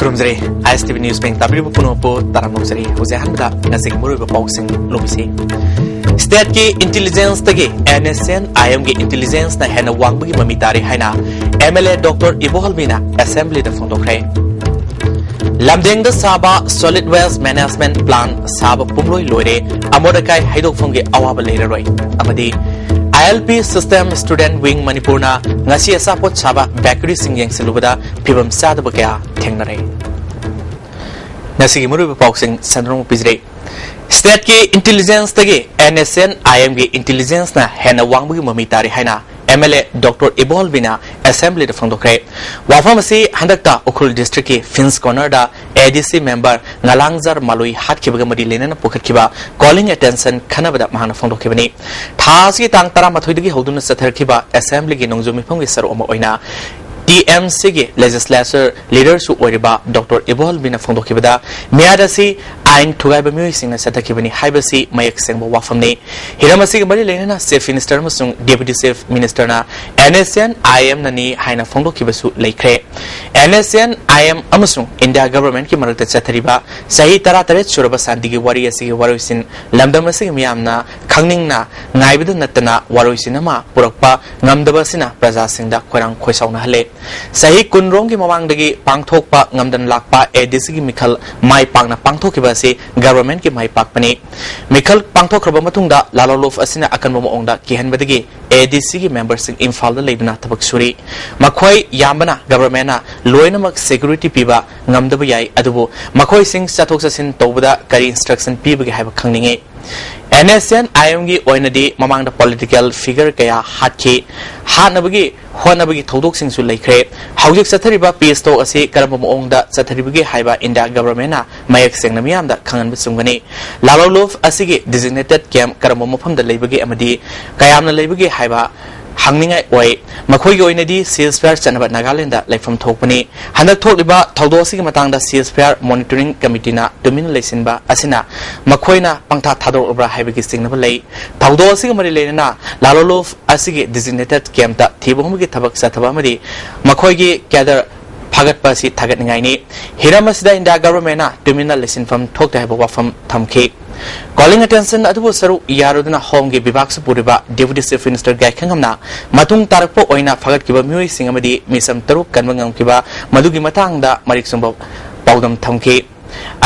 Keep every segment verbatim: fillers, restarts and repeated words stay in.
ꯈꯨꯔꯨꯝꯖꯔꯤ꯫ ꯑꯥꯏ ꯑꯦꯁ T V news ꯄꯦꯡ ꯇꯥꯕꯤꯔꯤꯕ ꯄꯨꯝꯅꯃꯛꯄꯨ ꯇꯔꯥꯝꯅ ꯑꯣꯛꯆꯔꯤ꯫ ꯍꯧꯖꯤꯛ ꯑꯍꯥꯟꯕꯗ ꯉꯁꯤꯒꯤ ꯃꯔꯨꯑꯣꯏꯕ ꯄꯥꯎꯁꯤꯡ ꯂꯧꯕꯤꯁꯤ꯫ ꯁ꯭ꯇꯦꯠꯀꯤ ꯏꯟꯇꯤꯂꯤꯖꯦꯟꯁꯇꯒꯤ ꯑꯦꯟ ꯑꯦꯁ ꯑꯦꯟ ꯑꯥꯏ ꯑꯦꯝꯒꯤ ꯏꯟꯇꯤꯂꯤꯖꯦꯟꯁꯅ ꯍꯦꯟꯅ ꯋꯥꯡꯕꯒꯤ ꯃꯃꯤ ꯇꯥꯔꯦ ꯍꯥꯏꯅ ꯑꯦꯝ ꯑꯦꯜ ꯑꯦ ꯗꯣꯛꯇꯔ ꯏꯕꯣꯍꯜꯕꯤꯅ ꯑꯦꯁꯦꯝꯕ꯭ꯂꯤꯗ ꯐꯣꯡꯗꯣꯛꯈ꯭ꯔꯦ꯫ ꯂꯝꯗꯦꯡꯗ ꯁꯥꯕ ꯁꯣꯂꯤꯗ ꯋꯦꯁ ꯃꯦꯅꯦꯖꯃꯦꯟ ꯄ꯭ꯂꯥꯟ ꯁꯥꯕ ꯄꯨꯝꯂꯣꯏ ꯂꯣꯏꯔꯦ꯫ ꯑꯃꯣꯠ ꯑꯀꯥꯏ ꯍꯩꯗꯣꯛꯐꯝꯒꯤ ꯑꯋꯥꯕ ꯂꯩꯔꯔꯣꯏ꯫ ꯑꯃꯗꯤ I L P system student wing ꯃꯅꯤꯄꯨꯔꯅ ꯉꯁꯤ ꯑꯆꯥꯄꯣꯠ ꯁꯥꯕ ꯕꯦꯀꯔꯤꯁꯤꯡ ꯌꯦꯡꯁꯤꯜꯂꯨꯕꯗ ꯐꯤꯕꯝ ꯆꯥꯗꯕ ꯀꯌꯥ ꯊꯦꯡꯅꯔꯦ꯫ ꯉꯁꯤꯒꯤ ꯃꯔꯨꯑꯣꯏꯕ ꯄꯥꯎꯁꯤꯡ ꯁꯟꯗꯣꯛꯅ ꯄꯤꯖꯔꯤ꯫ ꯁ꯭ꯇꯦꯠꯀꯤ ꯏꯟꯇꯤꯂꯤꯖꯦꯟꯁꯇꯒꯤ ꯑꯦꯟ ꯑꯦꯁ ꯑꯦꯟ ꯑꯥꯏ ꯑꯦꯝꯒꯤ ꯏꯟꯇꯤꯂꯤꯖꯦꯟꯁꯅ ꯍꯦꯟꯅ ꯋꯥꯡꯕꯒꯤ ꯃꯃꯤ ꯇꯥꯔꯤ ꯍꯥꯏꯅ ꯑꯦꯝ ꯑꯦꯜ ꯑꯦ ꯗꯣꯛꯇꯔ ꯏꯕꯣꯍꯜꯕꯤꯅ ꯑꯦꯁꯦꯝꯕ꯭ꯂꯤꯗ ꯐꯣꯡꯗꯣꯛꯈ꯭ꯔꯦ꯫ ꯋꯥꯐꯝ ꯑꯁꯤ ꯍꯟꯗꯛꯇ ꯎꯈ꯭ꯔꯨꯜ ꯗꯤꯁꯇ꯭ꯔꯤꯛꯀꯤ ꯐꯤꯟꯁ ꯀꯣꯔꯅꯔꯗ ꯑꯦ ꯗꯤ ꯁꯤ ꯃꯦꯝꯕꯔ ꯉꯂꯥꯡꯖꯥꯔ ꯃꯥꯂꯨꯏ ꯍꯥꯠꯈꯤꯕꯒ ꯃꯔꯤ ꯂꯩꯅꯅ ꯄꯨꯈꯠꯈꯤꯕ ꯀꯣꯂꯤꯡ ꯑꯦꯇꯦꯟꯁꯟ ꯈꯟꯅꯕꯗ ꯃꯍꯥꯛꯅ ꯐꯣꯡꯗꯣꯛꯈꯤꯕꯅꯤ꯫ ꯊꯥ ꯑꯁꯤꯒꯤ ꯇꯥꯡ ꯇꯔꯥꯃꯥꯊꯣꯏꯗꯒꯤ ꯍꯧꯗꯨꯅ ꯆꯠꯊꯔꯛꯈꯤꯕ ꯑꯦꯁꯦꯝꯕ꯭ꯂꯤꯒꯤ ꯅꯣꯡꯖꯨ ꯃꯤꯐꯝꯒꯤ ꯁꯔꯨꯛ ꯑꯃ ꯑꯣꯏꯅ ꯇꯤ ꯑꯦꯝ ꯁꯤꯒꯤ ꯂꯦꯖꯤꯁꯂꯦꯆꯔ ꯂꯤꯗꯔꯁꯨ ꯑꯣꯏꯔꯤꯕ ꯗꯣꯛꯇꯔ ꯏꯕꯣꯍꯜꯕꯤꯅ ꯐꯣꯡꯗꯣꯛꯈꯤꯕꯗ ꯃꯤꯌꯥꯠ ꯑꯁꯤ ꯑꯥꯏꯟ ꯊꯨꯒꯥꯏꯕ ꯃꯤꯑꯣꯏꯁꯤꯡꯅ ꯆꯠꯊꯈꯤꯕꯅꯤ ꯍꯥꯏꯕꯁꯤ ꯃꯌꯦꯛ ꯁꯦꯡꯕ ꯋꯥꯐꯝꯅꯤ꯫ ꯍꯤꯔꯝ ꯑꯁꯤꯒ ꯃꯔꯤ ꯂꯩꯅꯅ ꯆꯤꯐ ꯃꯤꯅꯤꯁꯇꯔ ꯑꯃꯁꯨꯡ ꯗꯦꯄ꯭ꯌꯨꯇꯤ ꯆꯤꯐ ꯃꯤꯅꯤꯁꯇꯔꯅ ꯑꯦꯟ ꯑꯦꯁ ꯑꯦꯟ ꯑꯥꯏ ꯑꯦꯝꯅꯅꯤ ꯍꯥꯏꯅ ꯐꯣꯡꯗꯣꯛꯈꯤꯕꯁꯨ ꯂꯩꯈ꯭ꯔꯦ꯫ N S N I M ꯑꯃꯁꯨꯡ ꯏꯟꯗꯤꯌꯥ ꯒꯚꯔꯟꯃꯦꯟꯠꯀꯤ ꯃꯔꯛꯇ ꯆꯠꯊꯔꯤꯕ ꯆꯍꯤ ꯇꯔꯥꯇꯔꯦꯠ ꯁꯨꯔꯕ ꯁꯥꯟꯇꯤꯒꯤ ꯋꯥꯔꯤ ꯑꯁꯤꯒꯤ ꯋꯥꯔꯣꯏꯁꯤꯟ ꯂꯝꯗꯝ ꯑꯁꯤꯒꯤ ꯃꯤꯌꯥꯝꯅ ꯈꯪꯅꯤꯡꯅ ꯉꯥꯏꯕꯗ ꯅꯠꯇꯅ ꯋꯥꯔꯣꯏꯁꯤꯟ ꯑꯃ ꯄꯨꯔꯛꯄ ꯉꯝꯗꯕ ꯑꯁꯤꯅ ꯄ꯭ꯔꯖꯥꯁꯤꯡꯗ ꯈꯣꯏꯔꯥꯡ ꯈꯣꯏꯁꯥꯎꯅꯍꯜꯂꯦ꯫ ꯆꯍꯤ ꯀꯨꯟꯔꯣꯝꯒꯤ ꯃꯃꯥꯡꯗꯒꯤ ꯄꯥꯡꯊꯣꯛꯄ ꯉꯝꯗꯅ ꯂꯥꯛꯄ ꯑꯦ ꯗꯤ ꯁꯤꯒꯤ ꯃꯤꯈꯜ ꯃꯥꯏ ꯄꯥꯛꯅ ꯄꯥꯡꯊꯣꯛꯈꯤꯕ ꯑꯁꯤ ꯒꯚꯔꯟꯃꯦꯟꯠꯀꯤ ꯃꯥꯏ ꯄꯥꯛꯄꯅꯤ꯫ ꯃꯤꯈꯜ ꯄꯥꯡꯊꯣꯛꯈ꯭ꯔꯕ ꯃꯇꯨꯡꯗ ꯂꯥꯂꯣꯂꯨꯞ ꯑꯁꯤꯅ ꯑꯀꯟꯕ ꯃꯑꯣꯡꯗ ꯀꯤꯍꯟꯕꯗꯒꯤ ꯑꯦ ꯗꯤ ꯁꯤꯒꯤ ꯃꯦꯝꯕꯔꯁꯤꯡ ꯏꯝꯐꯥꯜꯗ ꯂꯩꯗꯨꯅ ꯊꯕꯛ ꯁꯨꯔꯤ꯫ ꯃꯈꯣꯏ ꯌꯥꯝꯕꯅ ꯒꯚꯔꯟꯃꯦꯟꯠꯅ ꯂꯣꯏꯅꯃꯛ ꯁꯦꯀ꯭ꯌꯨꯔꯤꯇꯤ ꯄꯤꯕ ꯉꯝꯗꯕ ꯌꯥꯏ, ꯑꯗꯨꯕꯨ ꯃꯈꯣꯏꯁꯤꯡ ꯆꯠꯊꯣꯛ ꯆꯠꯁꯤꯟ ꯇꯧꯕꯗ ꯀꯔꯤ ꯏꯟꯁꯇ꯭ꯔꯛꯁꯟ ꯄꯤꯕꯒꯦ ꯍꯥꯏꯕ ꯈꯪꯅꯤꯡꯉꯤ꯫ ꯑꯦꯟ ꯑꯦꯁ ꯑꯦꯟ ꯑꯥꯏ ꯑꯦꯝꯒꯤ ꯑꯣꯏꯅꯗꯤ ꯃꯃꯥꯡꯗ ꯄꯣꯂꯤꯇꯤꯀꯦꯜ ꯐꯤꯒꯔ ꯀꯌꯥ ꯍꯥꯠꯈꯤ, ꯍꯥꯠꯅꯕꯒꯤ ꯍꯣꯠꯅꯕꯒꯤ ꯊꯧꯗꯣꯛꯁꯤꯡꯁꯨ ꯂꯩꯈ꯭ꯔꯦ꯫ ꯍꯧꯖꯤꯛ ꯆꯠꯊꯔꯤꯕ ꯄꯤꯁ ꯇꯣꯛ ꯑꯁꯤ ꯀꯔꯝꯕ ꯃꯑꯣꯡꯗ ꯆꯠꯊꯔꯤꯕꯒꯦ ꯍꯥꯏꯕ ꯏꯟꯗꯤꯌꯥ ꯒꯚꯔꯟꯃꯦꯟꯠꯅ ꯃꯌꯦꯛ ꯁꯦꯡꯅ ꯃꯤꯌꯥꯝꯗ ꯈꯪꯍꯟꯕ ꯆꯨꯝꯒꯅꯤ꯫ ꯂꯥꯂꯣꯂꯨꯞ ꯑꯁꯤꯒꯤ ꯗꯤꯖꯤꯒꯅꯦꯇꯦꯗ ꯀꯦꯝꯞ ꯀꯔꯝꯕ ꯃꯐꯝꯗ ꯂꯩꯕꯒꯦ ꯑꯃꯗꯤ ꯀꯌꯥꯝꯅ ꯂꯩꯕꯒꯦ ꯍꯥꯏꯕ ꯍꯪꯅꯤꯡꯉꯥꯏ ꯑꯣꯏ꯫ ꯃꯈꯣꯏꯒꯤ ꯑꯣꯏꯅꯗꯤ ꯁꯤꯖ ꯐꯌꯥꯔ ꯆꯠꯅꯕ ꯅꯥꯒꯥꯂꯦꯟꯗ ꯂꯩꯐꯝ ꯊꯣꯛꯄꯅꯤ꯫ ꯍꯟꯗꯛ ꯊꯣꯛꯂꯤꯕ ꯊꯧꯗꯣꯛ ꯑꯁꯤꯒꯤ ꯃꯇꯥꯡꯗ ꯁꯤꯖ ꯐꯌꯥꯔ ꯃꯣꯅꯤꯇꯔꯤꯡ ꯀꯃꯤꯇꯤꯅ ꯇꯨꯃꯤꯟꯅ ꯂꯩꯁꯤꯟꯕ ꯑꯁꯤꯅ ꯃꯈꯣꯏꯅ ꯄꯪꯊꯥ ꯊꯥꯗꯣꯔꯛꯂꯕ꯭ꯔꯥ ꯍꯥꯏꯕꯒꯤ ꯆꯤꯡꯅꯕ ꯂꯩ꯫ ꯊꯧꯗꯣꯛ ꯑꯁꯤꯒ ꯃꯔꯤ ꯂꯩꯅꯅ ꯂꯥꯂꯣꯂꯨꯞ ꯑꯁꯤꯒꯤ ꯗꯤꯖꯤꯒꯅꯦꯇꯦꯗ ꯀꯦꯝꯞꯇ ꯊꯤꯕ ꯍꯨꯝꯕꯒꯤ ꯊꯕꯛ ꯆꯠꯊꯕ ꯑꯃꯗꯤ ꯃꯈꯣꯏꯒꯤ ꯀꯦꯗꯔ ꯐꯒꯠꯄ ꯑꯁꯤ ꯊꯥꯒꯠꯅꯤꯡꯉꯥꯏꯅꯤ꯫ ꯍꯤꯔꯝ ꯑꯁꯤꯗ ꯏꯟꯗꯤꯌꯥ ꯒꯚꯔꯟꯃꯦꯟꯠꯅ ꯇꯨꯃꯤꯟꯅ ꯂꯩꯁꯤꯟꯐꯝ ꯊꯣꯛꯇꯦ ꯍꯥꯏꯕ ꯋꯥꯐꯝ ꯊꯝꯈꯤ꯫ Calling attention ꯑꯗꯨꯕꯨ ꯁꯔꯨꯛ ꯌꯥꯔꯨꯗꯨꯅ ꯍꯣꯝꯒꯤ ꯕꯤꯚꯥꯒꯁꯨ ꯄꯨꯔꯤꯕ ꯗꯦꯄꯨꯇꯤ ꯆꯤꯐ ꯃꯤꯅꯤꯁꯇꯔ ꯒꯥꯏꯈꯪꯉꯝꯅ ꯃꯇꯨꯡ ꯇꯥꯔꯛꯄ ꯑꯣꯏꯅ ꯐꯒꯠꯈꯤꯕ ꯃꯤꯑꯣꯏꯁꯤꯡ ꯑꯃꯗꯤ ꯃꯤꯁꯝ ꯇꯔꯨꯛ ꯀꯟꯕ ꯉꯝꯈꯤꯕ ꯃꯗꯨꯒꯤ ꯃꯇꯥꯡꯗ ꯃꯔꯤꯛ ꯆꯨꯝꯕ ꯄꯥꯎꯗꯝ ꯊꯝꯈꯤ꯫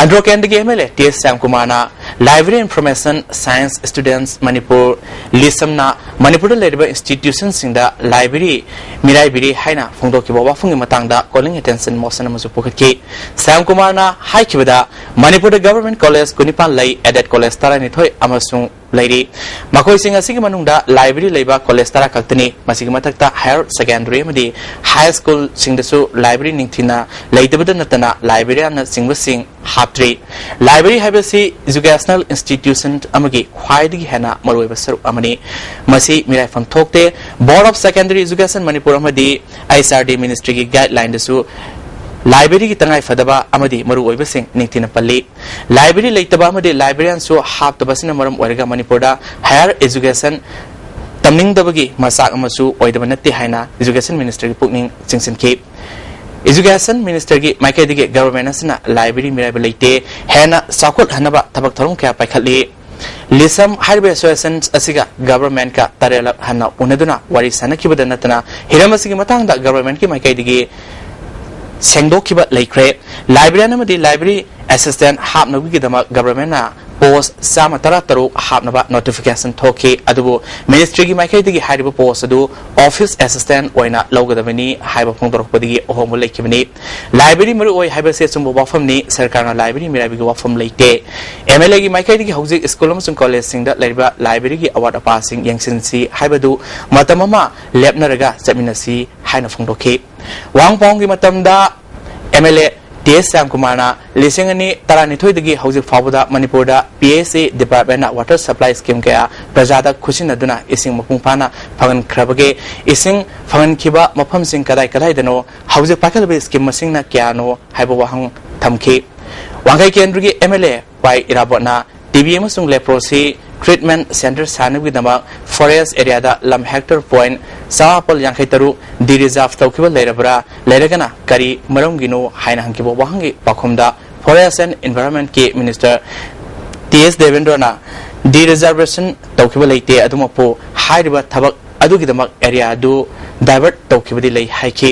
ꯑꯟꯗ꯭ꯔꯣ ꯀꯦꯟꯗ꯭ꯔꯒꯤ M L A T S ꯁ꯭ꯌꯥꯝꯀꯨꯃꯥꯔꯅ Library Information Science Students Manipur, ꯂꯤꯁꯝꯅ ꯃꯅꯤꯄꯨꯔꯗ ꯂꯩꯔꯤꯕ ꯏꯟꯁꯇꯤꯇ꯭ꯌꯨꯁꯟꯁꯤꯡꯗ ꯂꯥꯏꯕ꯭ꯔꯦꯔꯤ ꯃꯤꯔꯥꯏꯕꯤꯔꯤ ꯍꯥꯏꯅ ꯐꯣꯡꯗꯣꯛꯈꯤꯕ ꯋꯥꯐꯝꯒꯤ ꯃꯇꯥꯡꯗ calling attention motion ꯑꯃꯁꯨ ꯄꯨꯈꯠꯈꯤ꯫ ꯁ꯭ꯌꯥꯝꯀꯨꯃꯥꯔꯅ ꯍꯥꯏꯈꯤꯕꯗ, ꯃꯅꯤꯄꯨꯔꯗ ꯒꯚꯔꯟꯃꯦꯟꯠ ꯀꯣꯂꯦꯖ ꯀꯨꯟꯅꯤꯄꯥꯟ ꯂꯩ, ꯑꯦꯗꯦꯗ ꯀꯣꯂꯦꯖ ꯇꯔꯥꯅꯤꯊꯣꯏ ꯑꯃꯁꯨꯡ ꯂꯩꯔꯤ꯫ ꯃꯈꯣꯏꯁꯤꯡ ꯑꯁꯤꯒꯤ ꯃꯅꯨꯡꯗ ꯂꯥꯏꯕ꯭ꯔꯦꯔꯤ ꯂꯩꯕ ꯀꯣꯂꯦꯖ ꯇꯔꯥ ꯈꯛꯇꯅꯤ꯫ ꯃꯁꯤꯒꯤ ꯃꯊꯛꯇ ꯍꯥꯌꯔ ꯁꯦꯀꯦꯟꯗꯔꯤ ꯑꯃꯗꯤ ꯍꯥꯏ ꯁ꯭ꯀꯨꯜꯁꯤꯡꯗꯁꯨ ꯂꯥꯏꯕ꯭ꯔꯦꯔꯤ ꯅꯤꯡꯊꯤꯅ ꯂꯩꯇꯕꯗ ꯅꯠꯇꯅ ꯂꯥꯏꯕ꯭ꯔꯦꯔꯤꯌꯥꯟꯅꯆꯤꯡꯕꯁꯤꯡ ꯍꯥꯞꯇ꯭ꯔꯤ꯫ ꯂꯥꯏꯕ꯭ꯔꯦꯔꯤ ꯍꯥꯏꯕꯁꯤ ꯏꯖꯨꯀꯦꯁꯅꯦꯜ ꯏꯟꯁꯇꯤꯇ꯭ꯌꯨꯁꯟ ꯑꯃꯒꯤ ꯈ꯭ꯋꯥꯏꯗꯒꯤ ꯍꯦꯟꯅ ꯃꯔꯨꯑꯣꯏꯕ ꯁꯔꯨꯛ ꯑꯃꯅꯤ꯫ ꯃꯁꯤ ꯃꯤꯔꯥꯏꯐꯝ ꯊꯣꯛꯇꯦ꯫ Board of Secondary Education Manipur ꯑꯃꯗꯤ H R D ministryꯒꯤ ꯒꯥꯏꯗꯂꯥꯏꯟꯗꯁꯨ ꯂꯥꯏꯕ꯭ꯔꯦꯔꯤꯒꯤ ꯇꯉꯥꯏꯐꯗꯕ ꯑꯃꯗꯤ ꯃꯔꯨꯑꯣꯏꯕꯁꯤꯡ ꯅꯤꯡꯊꯤꯅ ꯄꯜꯂꯤ꯫ ꯂꯥꯏꯕ꯭ꯔꯦꯔꯤ ꯂꯩꯇꯕ ꯑꯃꯗꯤ ꯂꯥꯏꯕ꯭ꯔꯦꯔꯤꯌꯥꯟꯁꯨ ꯍꯥꯞꯇꯕ ꯑꯁꯤꯅ ꯃꯔꯝ ꯑꯣꯏꯔꯒ ꯃꯅꯤꯄꯨꯔꯗ ꯍꯥꯌꯔ ꯏꯖꯨꯀꯦꯁꯟ ꯇꯝꯅꯤꯡꯗꯕꯒꯤ ꯃꯆꯥꯛ ꯑꯃꯁꯨ ꯑꯣꯏꯗꯕ ꯅꯠꯇꯦ ꯍꯥꯏꯅ ꯏꯖꯨꯀꯦꯁꯟ ꯃꯤꯅꯤꯁꯇꯔꯒꯤ ꯄꯨꯛꯅꯤꯡ ꯆꯤꯡꯁꯤꯟꯈꯤ꯫ ꯏꯖꯨꯀꯦꯁꯟ ꯃꯤꯅꯤꯁꯇꯔꯒꯤ ꯃꯥꯏꯀꯩꯗꯒꯤ ꯒꯚꯔꯟꯃꯦꯟꯠ ꯑꯁꯤꯅ ꯂꯥꯏꯕ꯭ꯔꯦꯔꯤ ꯃꯤꯔꯥꯏꯕ ꯂꯩꯇꯦ, ꯍꯦꯟꯅ ꯆꯥꯎꯈꯠꯍꯟꯅꯕ ꯊꯕꯛ ꯊꯧꯔꯝ ꯀꯌꯥ ꯄꯥꯏꯈꯠꯂꯤ꯫ ꯂꯤꯁꯝ ꯍꯥꯏꯔꯤꯕ ꯑꯦꯁꯣꯁꯤꯌꯦꯁꯟ ꯑꯁꯤꯒ ꯒꯚꯔꯟꯃꯦꯟꯠꯀ ꯇꯔꯦꯠꯂꯛ ꯍꯟꯅ ꯎꯅꯗꯨꯅ ꯋꯥꯔꯤ ꯁꯥꯟꯅꯈꯤꯕꯗ ꯅꯠꯇꯅ ꯍꯤꯔꯝ ꯑꯁꯤꯒꯤ ꯃꯇꯥꯡꯗ ꯒꯚꯔꯟꯃꯦꯟꯠꯀꯤ ꯃꯥꯏꯀꯩꯗꯒꯤ ꯁꯦꯡꯗꯣꯛꯈꯤꯕ ꯂꯩꯈ꯭ꯔꯦ꯫ ꯂꯥꯏꯕ꯭ꯔꯦꯔꯤꯌꯥꯟ ꯑꯃꯗꯤ ꯂꯥꯏꯕ꯭ꯔꯦꯔꯤ ꯑꯦꯁꯤꯁꯇꯦꯟꯠ ꯍꯥꯞꯅꯕꯒꯤꯗꯃꯛ ꯒꯚꯔꯟꯃꯦꯟꯠꯅ ꯄꯣꯁ ꯆꯥꯝꯃ ꯇꯔꯥ ꯇꯔꯨꯛ ꯍꯥꯞꯅꯕ ꯅꯣꯇꯤꯐꯤꯀꯦꯁꯟ ꯊꯣꯛꯈꯤ, ꯑꯗꯨꯕꯨ ꯃꯤꯅꯤꯁꯇ꯭ꯔꯤꯒꯤ ꯃꯥꯏꯀꯩꯗꯒꯤ ꯍꯥꯏꯔꯤꯕ ꯄꯣꯁ ꯑꯗꯨ ꯑꯣꯐꯤꯁ ꯑꯦꯁꯤꯁꯇꯦꯟꯠ ꯑꯣꯏꯅ ꯂꯧꯒꯗꯕꯅꯤ ꯍꯥꯏꯕ ꯐꯣꯡꯗꯣꯔꯛꯄꯗꯒꯤ ꯑꯍꯣꯡꯕ ꯂꯩꯈꯤꯕꯅꯤ꯫ ꯂꯥꯏꯕ꯭ꯔꯦꯔꯤ ꯃꯔꯨ ꯑꯣꯏ ꯍꯥꯏꯕꯁꯤ ꯑꯆꯨꯝꯕ ꯋꯥꯐꯝꯅꯤ꯫ ꯁꯔꯀꯥꯔꯅ ꯂꯥꯏꯕ꯭ꯔꯦꯔꯤ ꯃꯤꯔꯥꯏꯕꯒꯤ ꯋꯥꯐꯝ ꯂꯩꯇꯦ꯫ ꯑꯦꯝ ꯑꯦꯜ ꯑꯦꯒꯤ ꯃꯥꯏꯀꯩꯗꯒꯤ ꯍꯧꯖꯤꯛ ꯁ꯭ꯀꯨꯜ ꯑꯃꯁꯨꯡ ꯀꯣꯂꯦꯖꯁꯤꯡꯗ ꯂꯩꯔꯤꯕ ꯂꯥꯏꯕ꯭ꯔꯦꯔꯤꯒꯤ ꯑꯋꯥꯠ ꯑꯄꯥꯁꯤꯡ ꯌꯦꯡꯁꯤꯟꯁꯤ ꯍꯥꯏꯕꯗꯨ ꯃꯇꯝ ꯑꯃ ꯂꯦꯞꯅꯔꯒ ꯆꯠꯃꯤꯟꯅꯁꯤ ꯍꯥꯏꯅ ꯐꯣꯡꯗꯣꯛꯈꯤ꯫ ꯋꯥꯍꯪ ꯄꯥꯎꯍꯪꯒꯤ ꯃꯇꯝꯗ M L A T S ꯁ꯭ꯌꯥꯝꯀꯨꯃꯥꯔꯅ ꯂꯤꯁꯤꯡ ꯑꯅꯤ ꯇꯔꯥꯅꯤꯊꯣꯏꯗꯒꯤ ꯍꯧꯖꯤꯛ ꯐꯥꯎꯕꯗ ꯃꯅꯤꯄꯨꯔꯗ P H E ꯗꯤꯄꯥꯔꯠꯃꯦꯟꯠꯅ water supply scheme ꯀꯌꯥ ꯄ꯭ꯔꯖꯥꯗ ꯈꯨꯠꯁꯤꯟꯅꯗꯨꯅ ꯏꯁꯤꯡ ꯃꯄꯨꯡ ꯐꯥꯅ ꯐꯪꯍꯟꯈ꯭ꯔꯕꯒꯦ? ꯏꯁꯤꯡ ꯐꯪꯍꯟꯈꯤꯕ ꯃꯐꯝꯁꯤꯡ ꯀꯗꯥꯏ ꯀꯗꯥꯏꯗꯅꯣ? ꯍꯧꯖꯤꯛ ꯄꯥꯏꯈꯠꯂꯤꯕ ꯁ꯭ꯀꯤꯝ ꯃꯁꯤꯡꯅ ꯀꯌꯥꯅꯣ ꯍꯥꯏꯕ ꯋꯥꯍꯪ ꯊꯝꯈꯤ꯫ ꯋꯥꯡꯈꯩ ꯀꯦꯟꯗ꯭ꯔꯒꯤ ꯑꯦꯝ ꯑꯦꯜ ꯑꯦ ꯋꯥꯏ ꯏꯔꯥꯕꯣꯠꯅ ꯇꯤ ꯕꯤ ꯑꯃꯁꯨꯡ ꯂꯦꯄ꯭ꯔꯣꯁꯤ treatment center ꯁꯥꯅꯕꯒꯤꯗꯃꯛ forest areaꯗ ꯂꯝ hectare point ꯆꯃꯥꯄꯜ ꯌꯥꯡꯈꯩ ꯇꯔꯨꯛ de-reserve ꯇꯧꯈꯤꯕ ꯂꯩꯔꯕ꯭ꯔꯥ? ꯂꯩꯔꯒꯅ ꯀꯔꯤ ꯃꯔꯝꯒꯤꯅꯣ ꯍꯥꯏꯅ ꯍꯪꯈꯤꯕ ꯋꯥꯍꯪꯒꯤ ꯄꯥꯎꯈꯨꯝꯗ Forest and Environmentꯀꯤ Minister ꯇꯤ ꯑꯦꯁ ꯗꯦꯕꯦꯟꯗ꯭ꯔꯅ de-reservation ꯇꯧꯈꯤꯕ ꯂꯩꯇꯦ, ꯑꯗꯨꯃꯛꯄꯨ ꯍꯥꯏꯔꯤꯕ ꯊꯕꯛ ꯑꯗꯨꯒꯤꯗꯃꯛ area ꯑꯗꯨ divert ꯇꯧꯈꯤꯕꯗꯤ ꯂꯩ ꯍꯥꯏꯈꯤ꯫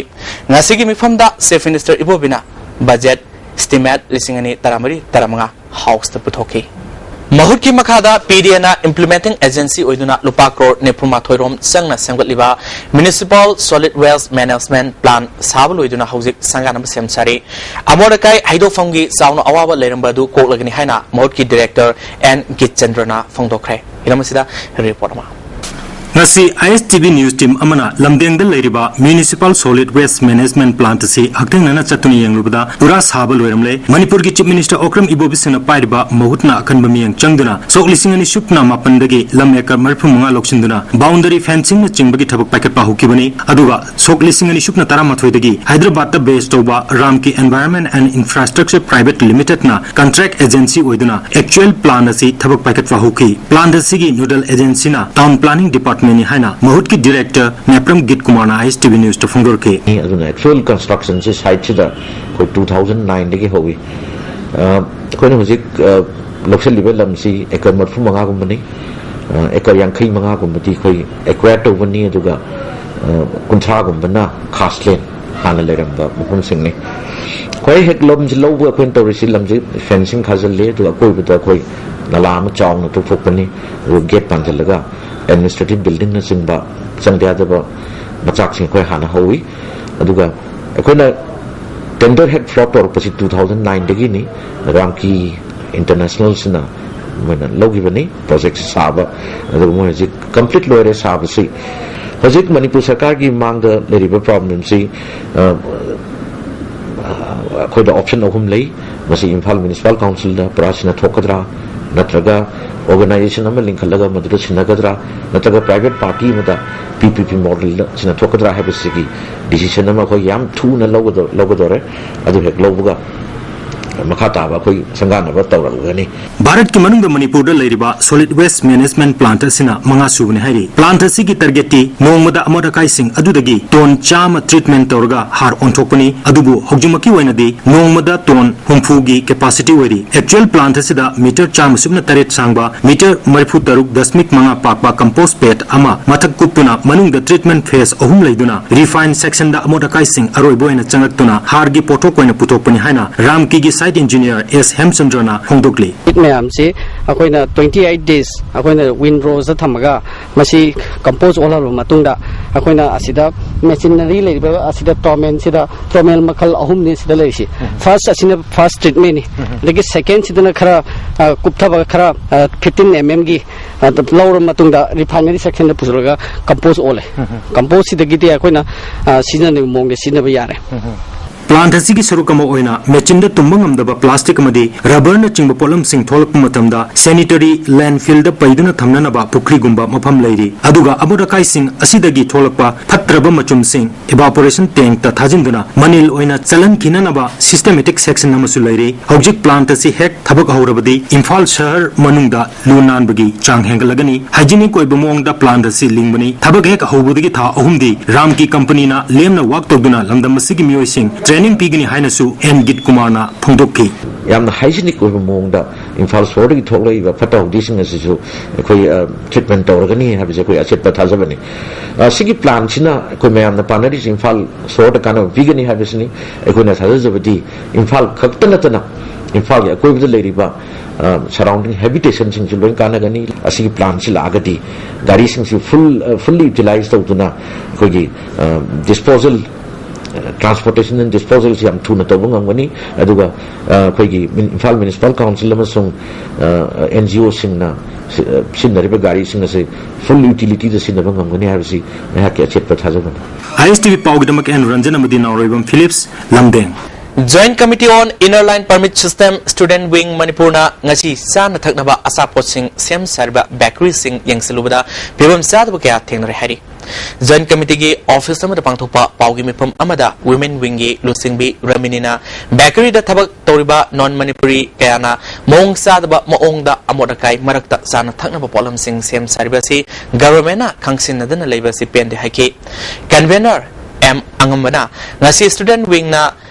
ꯉꯁꯤꯒꯤ ꯃꯤꯐꯝꯗ Chief Minister ꯏꯕꯣꯕꯤꯅ budget estimate ꯂꯤꯁꯤꯡ ꯑꯅꯤ ꯇꯔꯥꯃꯔꯤ ꯇꯔꯥꯃꯉꯥ Houseꯇ ꯄꯨꯊꯣꯛꯈꯤ꯫ ꯃꯍꯨꯠꯀꯤ ꯃꯈꯥꯗ ꯄꯤ ꯗꯤ ꯑꯦꯅ implementing agency ꯑꯣꯏꯗꯨꯅ ꯂꯨꯄꯥ ꯀ꯭ꯔꯣꯔ ꯅꯤꯐꯨ ꯃꯥꯊꯣꯏ ꯔꯣꯝ ꯆꯪꯅ ꯁꯦꯝꯒꯠꯂꯤꯕ Municipal Solid Waste Management Plan ꯁꯥꯕ ꯂꯣꯏꯗꯨꯅ ꯍꯧꯖꯤꯛ ꯁꯪꯒꯥꯅꯕ ꯁꯦꯝ ꯁꯥꯔꯤ꯫ ꯑꯃꯣꯠ ꯑꯀꯥꯏ ꯍꯩꯗꯣꯛꯐꯝꯒꯤ ꯆꯥꯎꯅ ꯑꯋꯥꯕ ꯂꯩꯔꯝꯕ ꯑꯗꯨ ꯀꯣꯛꯂꯒꯅꯤ ꯍꯥꯏꯅ ꯃꯍꯨꯠꯀꯤ director ꯑꯦꯟ ꯒꯤꯠꯆꯟꯗ꯭ꯔꯅ ꯐꯣꯡꯗꯣꯛꯈ꯭ꯔꯦ꯫ ꯍꯤꯔꯝ ꯑꯁꯤꯗ report ꯑꯃ꯫ ꯉꯁꯤ I S T V news team ꯑꯃꯅ ꯂꯝꯗꯦꯡꯗ ꯂꯩꯔꯤꯕ Municipal Solid Waste Management Plant ꯑꯁꯤ ꯍꯛꯊꯦꯡꯅꯅ ꯆꯠꯇꯨꯅ ꯌꯦꯡꯂꯨꯕꯗ ꯄꯨꯔꯥ ꯁꯥꯕ ꯂꯣꯏꯔꯝꯂꯦ꯫ ꯃꯅꯤꯄꯨꯔꯒꯤ Chief Minister ꯑꯣꯀ꯭ꯔꯝ ꯏꯕꯣꯕꯤꯁꯅ ꯄꯥꯏꯔꯤꯕ ꯃꯍꯨꯠꯅ ꯑꯈꯟꯕ ꯃꯤꯠꯌꯦꯡ ꯆꯪꯗꯨꯅ ꯁꯣꯛ ꯂꯤꯁꯤꯡ ꯑꯅꯤ ꯁꯨꯞꯅ ꯃꯥꯄꯟꯗꯒꯤ ꯂꯝ acre ꯃꯔꯤꯐꯨ ꯃꯉꯥ ꯂꯧꯁꯤꯟꯗꯨꯅ boundary fencingꯅ ꯆꯤꯡꯕꯒꯤ ꯊꯕꯛ ꯄꯥꯏꯈꯠꯄ ꯍꯧꯈꯤꯕꯅꯤ꯫ ꯑꯗꯨꯒ ꯁꯣꯛ ꯂꯤꯁꯤꯡ ꯑꯅꯤ ꯁꯨꯞꯅ ꯇꯔꯥꯃꯥꯊꯣꯏꯗꯒꯤ ꯍꯥꯏꯗ꯭ꯔꯕꯥꯗꯇ base ꯇꯧꯕ ꯔꯥꯝꯀꯤ Environment and Infrastructure Private Limitedꯅ contract agency ꯑꯣꯏꯗꯨꯅ actual plan ꯑꯁꯤ ꯊꯕꯛ ꯄꯥꯏꯈꯠꯄ ꯍꯧꯈꯤ꯫ Plan ꯑꯁꯤꯒꯤ nodal agencyꯅ Town Planning Departmentꯅꯤ ꯍꯥꯏꯅ ꯃꯍꯨꯠꯀꯤ director ꯅꯦꯄ꯭ꯔꯝ ꯒꯤꯠ ꯀꯨꯃꯥꯔꯅ I S T V newsꯇ ꯐꯣꯡꯗꯣꯔꯛꯈꯤ꯫ ꯑꯗꯨꯅ actual constructionꯁꯤ siteꯁꯤꯗ ꯑꯩꯈꯣꯏ two thousand nineꯗꯒꯤ ꯍꯧꯏ꯫ ꯑ, ꯑꯩꯈꯣꯏꯅ ꯍꯧꯖꯤꯛ, ꯑ, ꯂꯧꯁꯤꯜꯂꯤꯕ ꯂꯝꯁꯤ acre ꯃꯔꯤꯐꯨ ꯃꯉꯥꯒꯨꯝꯕꯅꯤ꯫ ꯑ, acre ꯌꯥꯡꯈꯩ ꯃꯉꯥꯒꯨꯝꯕꯗꯤ ꯑꯩꯈꯣꯏ acquire ꯇꯧꯕꯅꯤ, ꯑꯗꯨꯒ, ꯑ, ꯀꯨꯟꯊ꯭ꯔꯥꯒꯨꯝꯕꯅ ꯈꯥꯁꯂꯦꯟ ꯍꯥꯟꯅ ꯂꯩꯔꯝꯕ ꯃꯐꯝꯁꯤꯡꯅꯤ꯫ ꯑꯩꯈꯣꯏ ꯍꯦꯛ ꯂꯝꯁꯤ ꯂꯧꯕ ꯑꯩꯈꯣꯏꯅ ꯇꯧꯔꯤꯁꯤ, ꯂꯝꯁꯤ fencing ꯈꯥꯖꯤꯜꯂꯤ, ꯑꯗꯨꯒ ꯑꯀꯣꯏꯕꯗ ꯑꯩꯈꯣꯏ ꯅꯂꯥ ꯑꯃ ꯆꯥꯎꯅ ꯇꯧꯊꯣꯛꯄꯅꯤ, ꯑꯗꯨꯒ gate ꯄꯥꯟꯁꯤꯜꯂꯒ administrative buildingꯅꯆꯤꯡꯕ ꯆꯪꯗ ꯌꯥꯗꯕ ꯃꯆꯥꯛꯁꯤꯡ ꯑꯩꯈꯣꯏ ꯍꯥꯟꯅ ꯍꯧꯏ꯫ ꯑꯗꯨꯒ ꯑꯩꯈꯣꯏꯅ tender ꯍꯦꯛ float ꯇꯧꯔꯛꯄꯁꯤ two thousand nineꯗꯒꯤꯅꯤ꯫ ꯔꯥꯝꯀꯤ Internationalꯁꯤꯅ ꯃꯣꯏꯅ ꯂꯧꯈꯤꯕꯅꯤ project ꯁꯥꯕ꯫ ꯑꯗꯨꯒ ꯃꯣꯏ ꯍꯧꯖꯤꯛ complete ꯂꯣꯏꯔꯦ ꯁꯥꯕꯁꯤ꯫ ꯍꯧꯖꯤꯛ ꯃꯅꯤꯄꯨꯔ ꯁꯔꯀꯥꯔꯒꯤ ꯃꯥꯡꯗ ꯂꯩꯔꯤꯕ problemꯁꯤ, ꯑ, ꯑꯩꯈꯣꯏꯗ option ꯑꯍꯨꯝ ꯂꯩ꯫ ꯃꯁꯤ ꯏꯝꯐꯥꯜ Municipal Councilꯗ ꯄꯨꯔꯥ ꯁꯤꯟꯅꯊꯣꯛꯀꯗ꯭ꯔꯥ, ꯅꯠꯇ꯭ꯔꯒ organization ꯑꯃ ꯂꯤꯡꯈꯠꯂꯒ ꯃꯗꯨꯗ ꯁꯤꯟꯅꯒꯗ꯭ꯔꯥ, ꯅꯠꯇ꯭ꯔꯒ private party ꯑꯃꯗ P P P modelꯗ ꯁꯤꯟꯅꯊꯣꯛꯀꯗ꯭ꯔꯥ ꯍꯥꯏꯕꯁꯤꯒꯤ decision ꯑꯃ ꯑꯩꯈꯣꯏ ꯌꯥꯝ ꯊꯨꯅ ꯂꯧꯒꯗꯧ-, ꯂꯧꯒꯗꯧꯔꯦ꯫ ꯑꯗꯨ ꯍꯦꯛ ꯂꯧꯕꯒ ꯃꯈꯥ ꯇꯥꯕ ꯑꯩꯈꯣꯏ ꯁꯪꯒꯥꯅꯕ ꯇꯧꯔꯛꯂꯒꯅꯤ꯫ ꯚꯥꯔꯠꯀꯤ ꯃꯅꯨꯡꯗ ꯃꯅꯤꯄꯨꯔꯗ ꯂꯩꯔꯤꯕ solid waste management plant ꯑꯁꯤꯅ ꯃꯉꯥ ꯁꯨꯕꯅꯤ ꯍꯥꯏꯔꯤ꯫ Plant ꯑꯁꯤꯒꯤ targetꯇꯤ ꯅꯣꯡꯃꯗ ꯑꯃꯣꯠ ꯑꯀꯥꯏꯁꯤꯡ ꯑꯗꯨꯗꯒꯤ ton ꯆꯥꯝꯃ treatment ꯇꯧꯔꯒ ꯍꯥꯔ ꯑꯣꯟꯊꯣꯛꯄꯅꯤ꯫ ꯑꯗꯨꯕꯨ ꯍꯧꯖꯤꯛꯃꯛꯀꯤ ꯑꯣꯏꯅꯗꯤ ꯅꯣꯡꯃꯗ ton ꯍꯨꯝꯐꯨꯒꯤ capacity ꯑꯣꯏꯔꯤ꯫ Actual plant ꯑꯁꯤꯗ meter ꯆꯥꯝꯃ ꯁꯨꯞꯅ ꯇꯔꯦꯠ ꯁꯥꯡꯕ, meter ꯃꯔꯤꯐꯨ ꯇꯔꯨꯛ ꯗꯁꯃꯤꯛ ꯃꯉꯥ ꯄꯥꯛꯄ compost pad ꯑꯃ ꯃꯊꯛ ꯀꯨꯞꯇꯨꯅ ꯃꯅꯨꯡꯗ treatment phase ꯑꯍꯨꯝ ꯂꯩꯗꯨꯅ refine sectionꯗ ꯑꯃꯣꯠ ꯑꯀꯥꯏꯁꯤꯡ ꯑꯔꯣꯏꯕ ꯑꯣꯏꯅ ꯆꯪꯂꯛꯇꯨꯅ ꯍꯥꯔꯒꯤ ꯄꯣꯠꯊꯣꯛ ꯑꯣꯏꯅ ꯄꯨꯊꯣꯛꯄꯅꯤ ꯍꯥꯏꯅ ꯔꯥꯝꯀꯤꯒꯤ site engineer ꯑꯦꯁ ꯍꯦꯝꯆꯟꯗ꯭ꯔꯅ ꯐꯣꯡꯗꯣꯛꯂꯤ꯫ ꯃꯌꯥꯝꯁꯤ ꯑꯩꯈꯣꯏꯅ twenty eight days ꯑꯩꯈꯣꯏꯅ windrowꯁꯗ ꯊꯝꯃꯒ ꯃꯁꯤ compost ꯑꯣꯜꯍꯜꯂꯕ ꯃꯇꯨꯡꯗ ꯑꯩꯈꯣꯏꯅ ꯑꯁꯤꯗ machinery ꯂꯩꯔꯤꯕ ꯑꯁꯤꯗ ꯇ꯭ꯔꯣꯃꯦꯜꯁꯤꯗ ꯇ꯭ꯔꯣꯃꯦꯜ ꯃꯈꯜ ꯑꯍꯨꯝꯅꯤ ꯁꯤꯗ ꯂꯩꯔꯤꯁꯤ꯫ First ꯑꯁꯤꯅ first treatmentꯅꯤ꯫ ꯑꯗꯒꯤ secondꯁꯤꯗꯅ ꯈꯔ ꯑ, ꯀꯨꯞꯊꯕ ꯈꯔ fifteen mmꯒꯤ ꯂꯧꯔ ꯃꯇꯨꯡꯗ refinery sectionꯗ ꯄꯨꯁꯤꯜꯂꯒ compost ꯑꯣꯜꯂꯦ꯫ Compostꯁꯤꯗꯒꯤꯗꯤ ꯑꯩꯈꯣꯏꯅ ꯑ, ꯁꯤꯖꯤꯟꯅꯅꯤꯡꯕ ꯃꯑꯣꯡꯗ ꯁꯤꯖꯤꯟꯅꯕ ꯌꯥꯔꯦ꯫ Plant ꯑꯁꯤꯒꯤ ꯁꯔꯨꯛ ꯑꯃ ꯑꯣꯏꯅ machineꯗ ꯇꯨꯝꯕ ꯉꯝꯗꯕ plastic ꯑꯃꯗꯤ rubberꯅꯆꯤꯡꯕ ꯄꯣꯠꯂꯝꯁꯤꯡ ꯊꯣꯛꯂꯛꯄ ꯃꯇꯝꯗ sanitary landfillꯗ ꯄꯩꯗꯨꯅ ꯊꯝꯅꯅꯕ ꯄꯨꯈ꯭ꯔꯤꯒꯨꯝꯕ ꯃꯐꯝ ꯂꯩꯔꯤ꯫ ꯑꯗꯨꯒ ꯑꯃꯣꯠ ꯑꯀꯥꯏꯁꯤꯡ ꯑꯁꯤꯗꯒꯤ ꯊꯣꯛꯂꯛꯄ ꯐꯠꯇ꯭ꯔꯕ ꯃꯆꯨꯝꯁꯤꯡ evaporation tankꯇ ꯊꯥꯖꯤꯟꯗꯨꯅ ꯃꯅꯤꯜ ꯑꯣꯏꯅ ꯆꯠꯍꯟꯈꯤꯅꯅꯕ systematic section ꯑꯃꯁꯨ ꯂꯩꯔꯤ꯫ ꯍꯧꯖꯤꯛ plant ꯑꯁꯤ ꯍꯦꯛ ꯊꯕꯛ ꯍꯧꯔꯕꯗꯤ ꯏꯝꯐꯥꯜ ꯁꯍꯔ ꯃꯅꯨꯡꯗ ꯂꯨ ꯅꯥꯟꯕꯒꯤ ꯆꯥꯡ ꯍꯦꯟꯒꯠꯂꯒꯅꯤ꯫ Hygienic ꯑꯣꯏꯕ ꯃꯑꯣꯡꯗ plant ꯑꯁꯤ ꯂꯤꯡꯕꯅꯤ꯫ ꯊꯕꯛ ꯍꯦꯛ ꯍꯧꯕꯗꯒꯤ ꯊꯥ ꯑꯍꯨꯝꯗꯤ ꯔꯥꯝꯀꯤ companyꯅ ꯂꯦꯝꯅ work ꯇꯧꯗꯨꯅ ꯂꯝꯗꯝ ꯑꯁꯤꯒꯤ ꯃꯤꯑꯣꯏꯁꯤꯡ training ꯄꯤꯒꯅꯤ ꯍꯥꯏꯅꯁꯨ ꯑꯦꯟ ꯒꯤꯠ ꯀꯨꯃꯥꯔꯅ ꯐꯣꯡꯗꯣꯛꯈꯤ꯫ ꯌꯥꯝꯅ hygienic ꯑꯣꯏꯕ ꯃꯑꯣꯡꯗ ꯏꯝꯐꯥꯜ ꯁꯣꯍꯣꯔꯗꯒꯤ ꯊꯣꯛꯂꯛꯏꯕ ꯐꯠꯇ ꯍꯥꯎꯗꯤꯁꯤꯡ ꯑꯁꯤꯁꯨ ꯑꯩꯈꯣꯏ treatment ꯇꯧꯔꯒꯅꯤ ꯍꯥꯏꯕꯁꯦ ꯑꯩꯈꯣꯏ ꯑꯆꯦꯠꯄ ꯊꯥꯖꯕꯅꯤ꯫ ꯁꯤꯒꯤ plantꯁꯤꯅ ꯑꯩꯈꯣꯏ ꯃꯌꯥꯝꯅ ꯄꯥꯟꯅꯔꯤꯁꯦ ꯏꯝꯐꯥꯜ ꯁꯣꯍꯣꯔꯗ ꯀꯥꯟꯅꯕ ꯄꯤꯒꯅꯤ ꯍꯥꯏꯕꯁꯤꯅꯤ꯫ ꯑꯩꯈꯣꯏꯅ ꯊꯥꯖꯖꯕꯗꯤ ꯏꯝꯐꯥꯜ ꯈꯛꯇ ꯅꯠꯇꯅ ꯏꯝꯐꯥꯜꯒꯤ ꯑꯀꯣꯏꯕꯗ ꯂꯩꯔꯤꯕ surrounding habitationꯁꯤꯡꯁꯨ ꯂꯣꯏ ꯀꯥꯟꯅꯒꯅꯤ꯫ ꯑꯁꯤꯒꯤ plantꯁꯤ ꯂꯥꯛꯑꯒꯗꯤ ꯒꯥꯔꯤꯁꯤꯡꯁꯤ full fully utilize ꯇꯧꯗꯨꯅ ꯑꯩꯈꯣꯏꯒꯤ disposal transportation and disposalꯁꯤ ꯌꯥꯝ ꯊꯨꯅ ꯇꯧꯕ ꯉꯝꯒꯅꯤ꯫ ꯑꯗꯨꯒ ꯑꯩꯈꯣꯏꯒꯤ ꯏꯝꯐꯥꯜ municipal council ꯑꯃꯁꯨꯡ NGOꯁꯤꯡꯅ ꯁꯤꯖꯤꯟꯅꯔꯤꯕ ꯒꯥꯔꯤꯁꯤꯡ ꯑꯁꯤ full utilityꯗ ꯁꯤꯖꯤꯟꯅꯕ ꯉꯝꯒꯅꯤ ꯍꯥꯏꯕꯁꯤ ꯑꯩꯍꯥꯛꯀꯤ ꯑꯆꯦꯠꯄ ꯊꯥꯖꯕꯅꯤ꯫ ISTV ꯄꯥꯎꯒꯤꯗꯃꯛ ꯑꯦꯟ ꯔꯟꯖꯟ ꯑꯃꯗꯤ ꯅꯥꯎꯔꯣꯏꯕꯝ Philips, ꯂꯝꯗꯦꯡ꯫ Joint Committee on Inner Line Permit System Student Wing ꯃꯅꯤꯄꯨꯔꯅ ꯉꯁꯤ ꯆꯥꯅ ꯊꯛꯅꯕ ꯑꯆꯥꯄꯣꯠꯁꯤꯡ ꯁꯦꯝ ꯁꯥꯔꯤꯕ ꯕꯦꯀꯔꯤꯁꯤꯡ ꯌꯦꯡꯁꯤꯜꯂꯨꯕꯗ ꯐꯤꯕꯝ ꯆꯥꯗꯕ ꯀꯌꯥ ꯊꯦꯡꯅꯔꯦ ꯍꯥꯏꯔꯤ꯫ Joint Committeeꯒꯤ office ꯑꯃꯗ ꯄꯥꯡꯊꯣꯛꯄ ꯄꯥꯎꯒꯤ ꯃꯤꯐꯝ ꯑꯃꯗ Women Wingꯒꯤ ꯂꯨꯆꯤꯡꯕꯤ ꯔꯃꯤꯅꯤꯅ ꯕꯦꯀꯔꯤꯗ ꯊꯕꯛ ꯇꯧꯔꯤꯕ non Manipuri ꯀꯌꯥꯅ ꯃꯑꯣꯡ ꯆꯥꯗꯕ ꯃꯑꯣꯡꯗ ꯑꯃꯣꯠ ꯑꯀꯥꯏ ꯃꯔꯛꯇ ꯆꯥꯅ ꯊꯛꯅꯕ ꯄꯣꯠꯂꯝꯁꯤꯡ ꯁꯦꯝ ꯁꯥꯔꯤꯕ ꯑꯁꯤ governmentꯅ ꯈꯪꯁꯤꯟꯅꯗꯅ ꯂꯩꯕ ꯑꯁꯤ ꯄꯦꯟꯗꯦ ꯍꯥꯏꯈꯤ꯫ Convener ꯑꯦꯝ ꯑꯉꯝꯕꯅ ꯉꯁꯤ student wingꯅ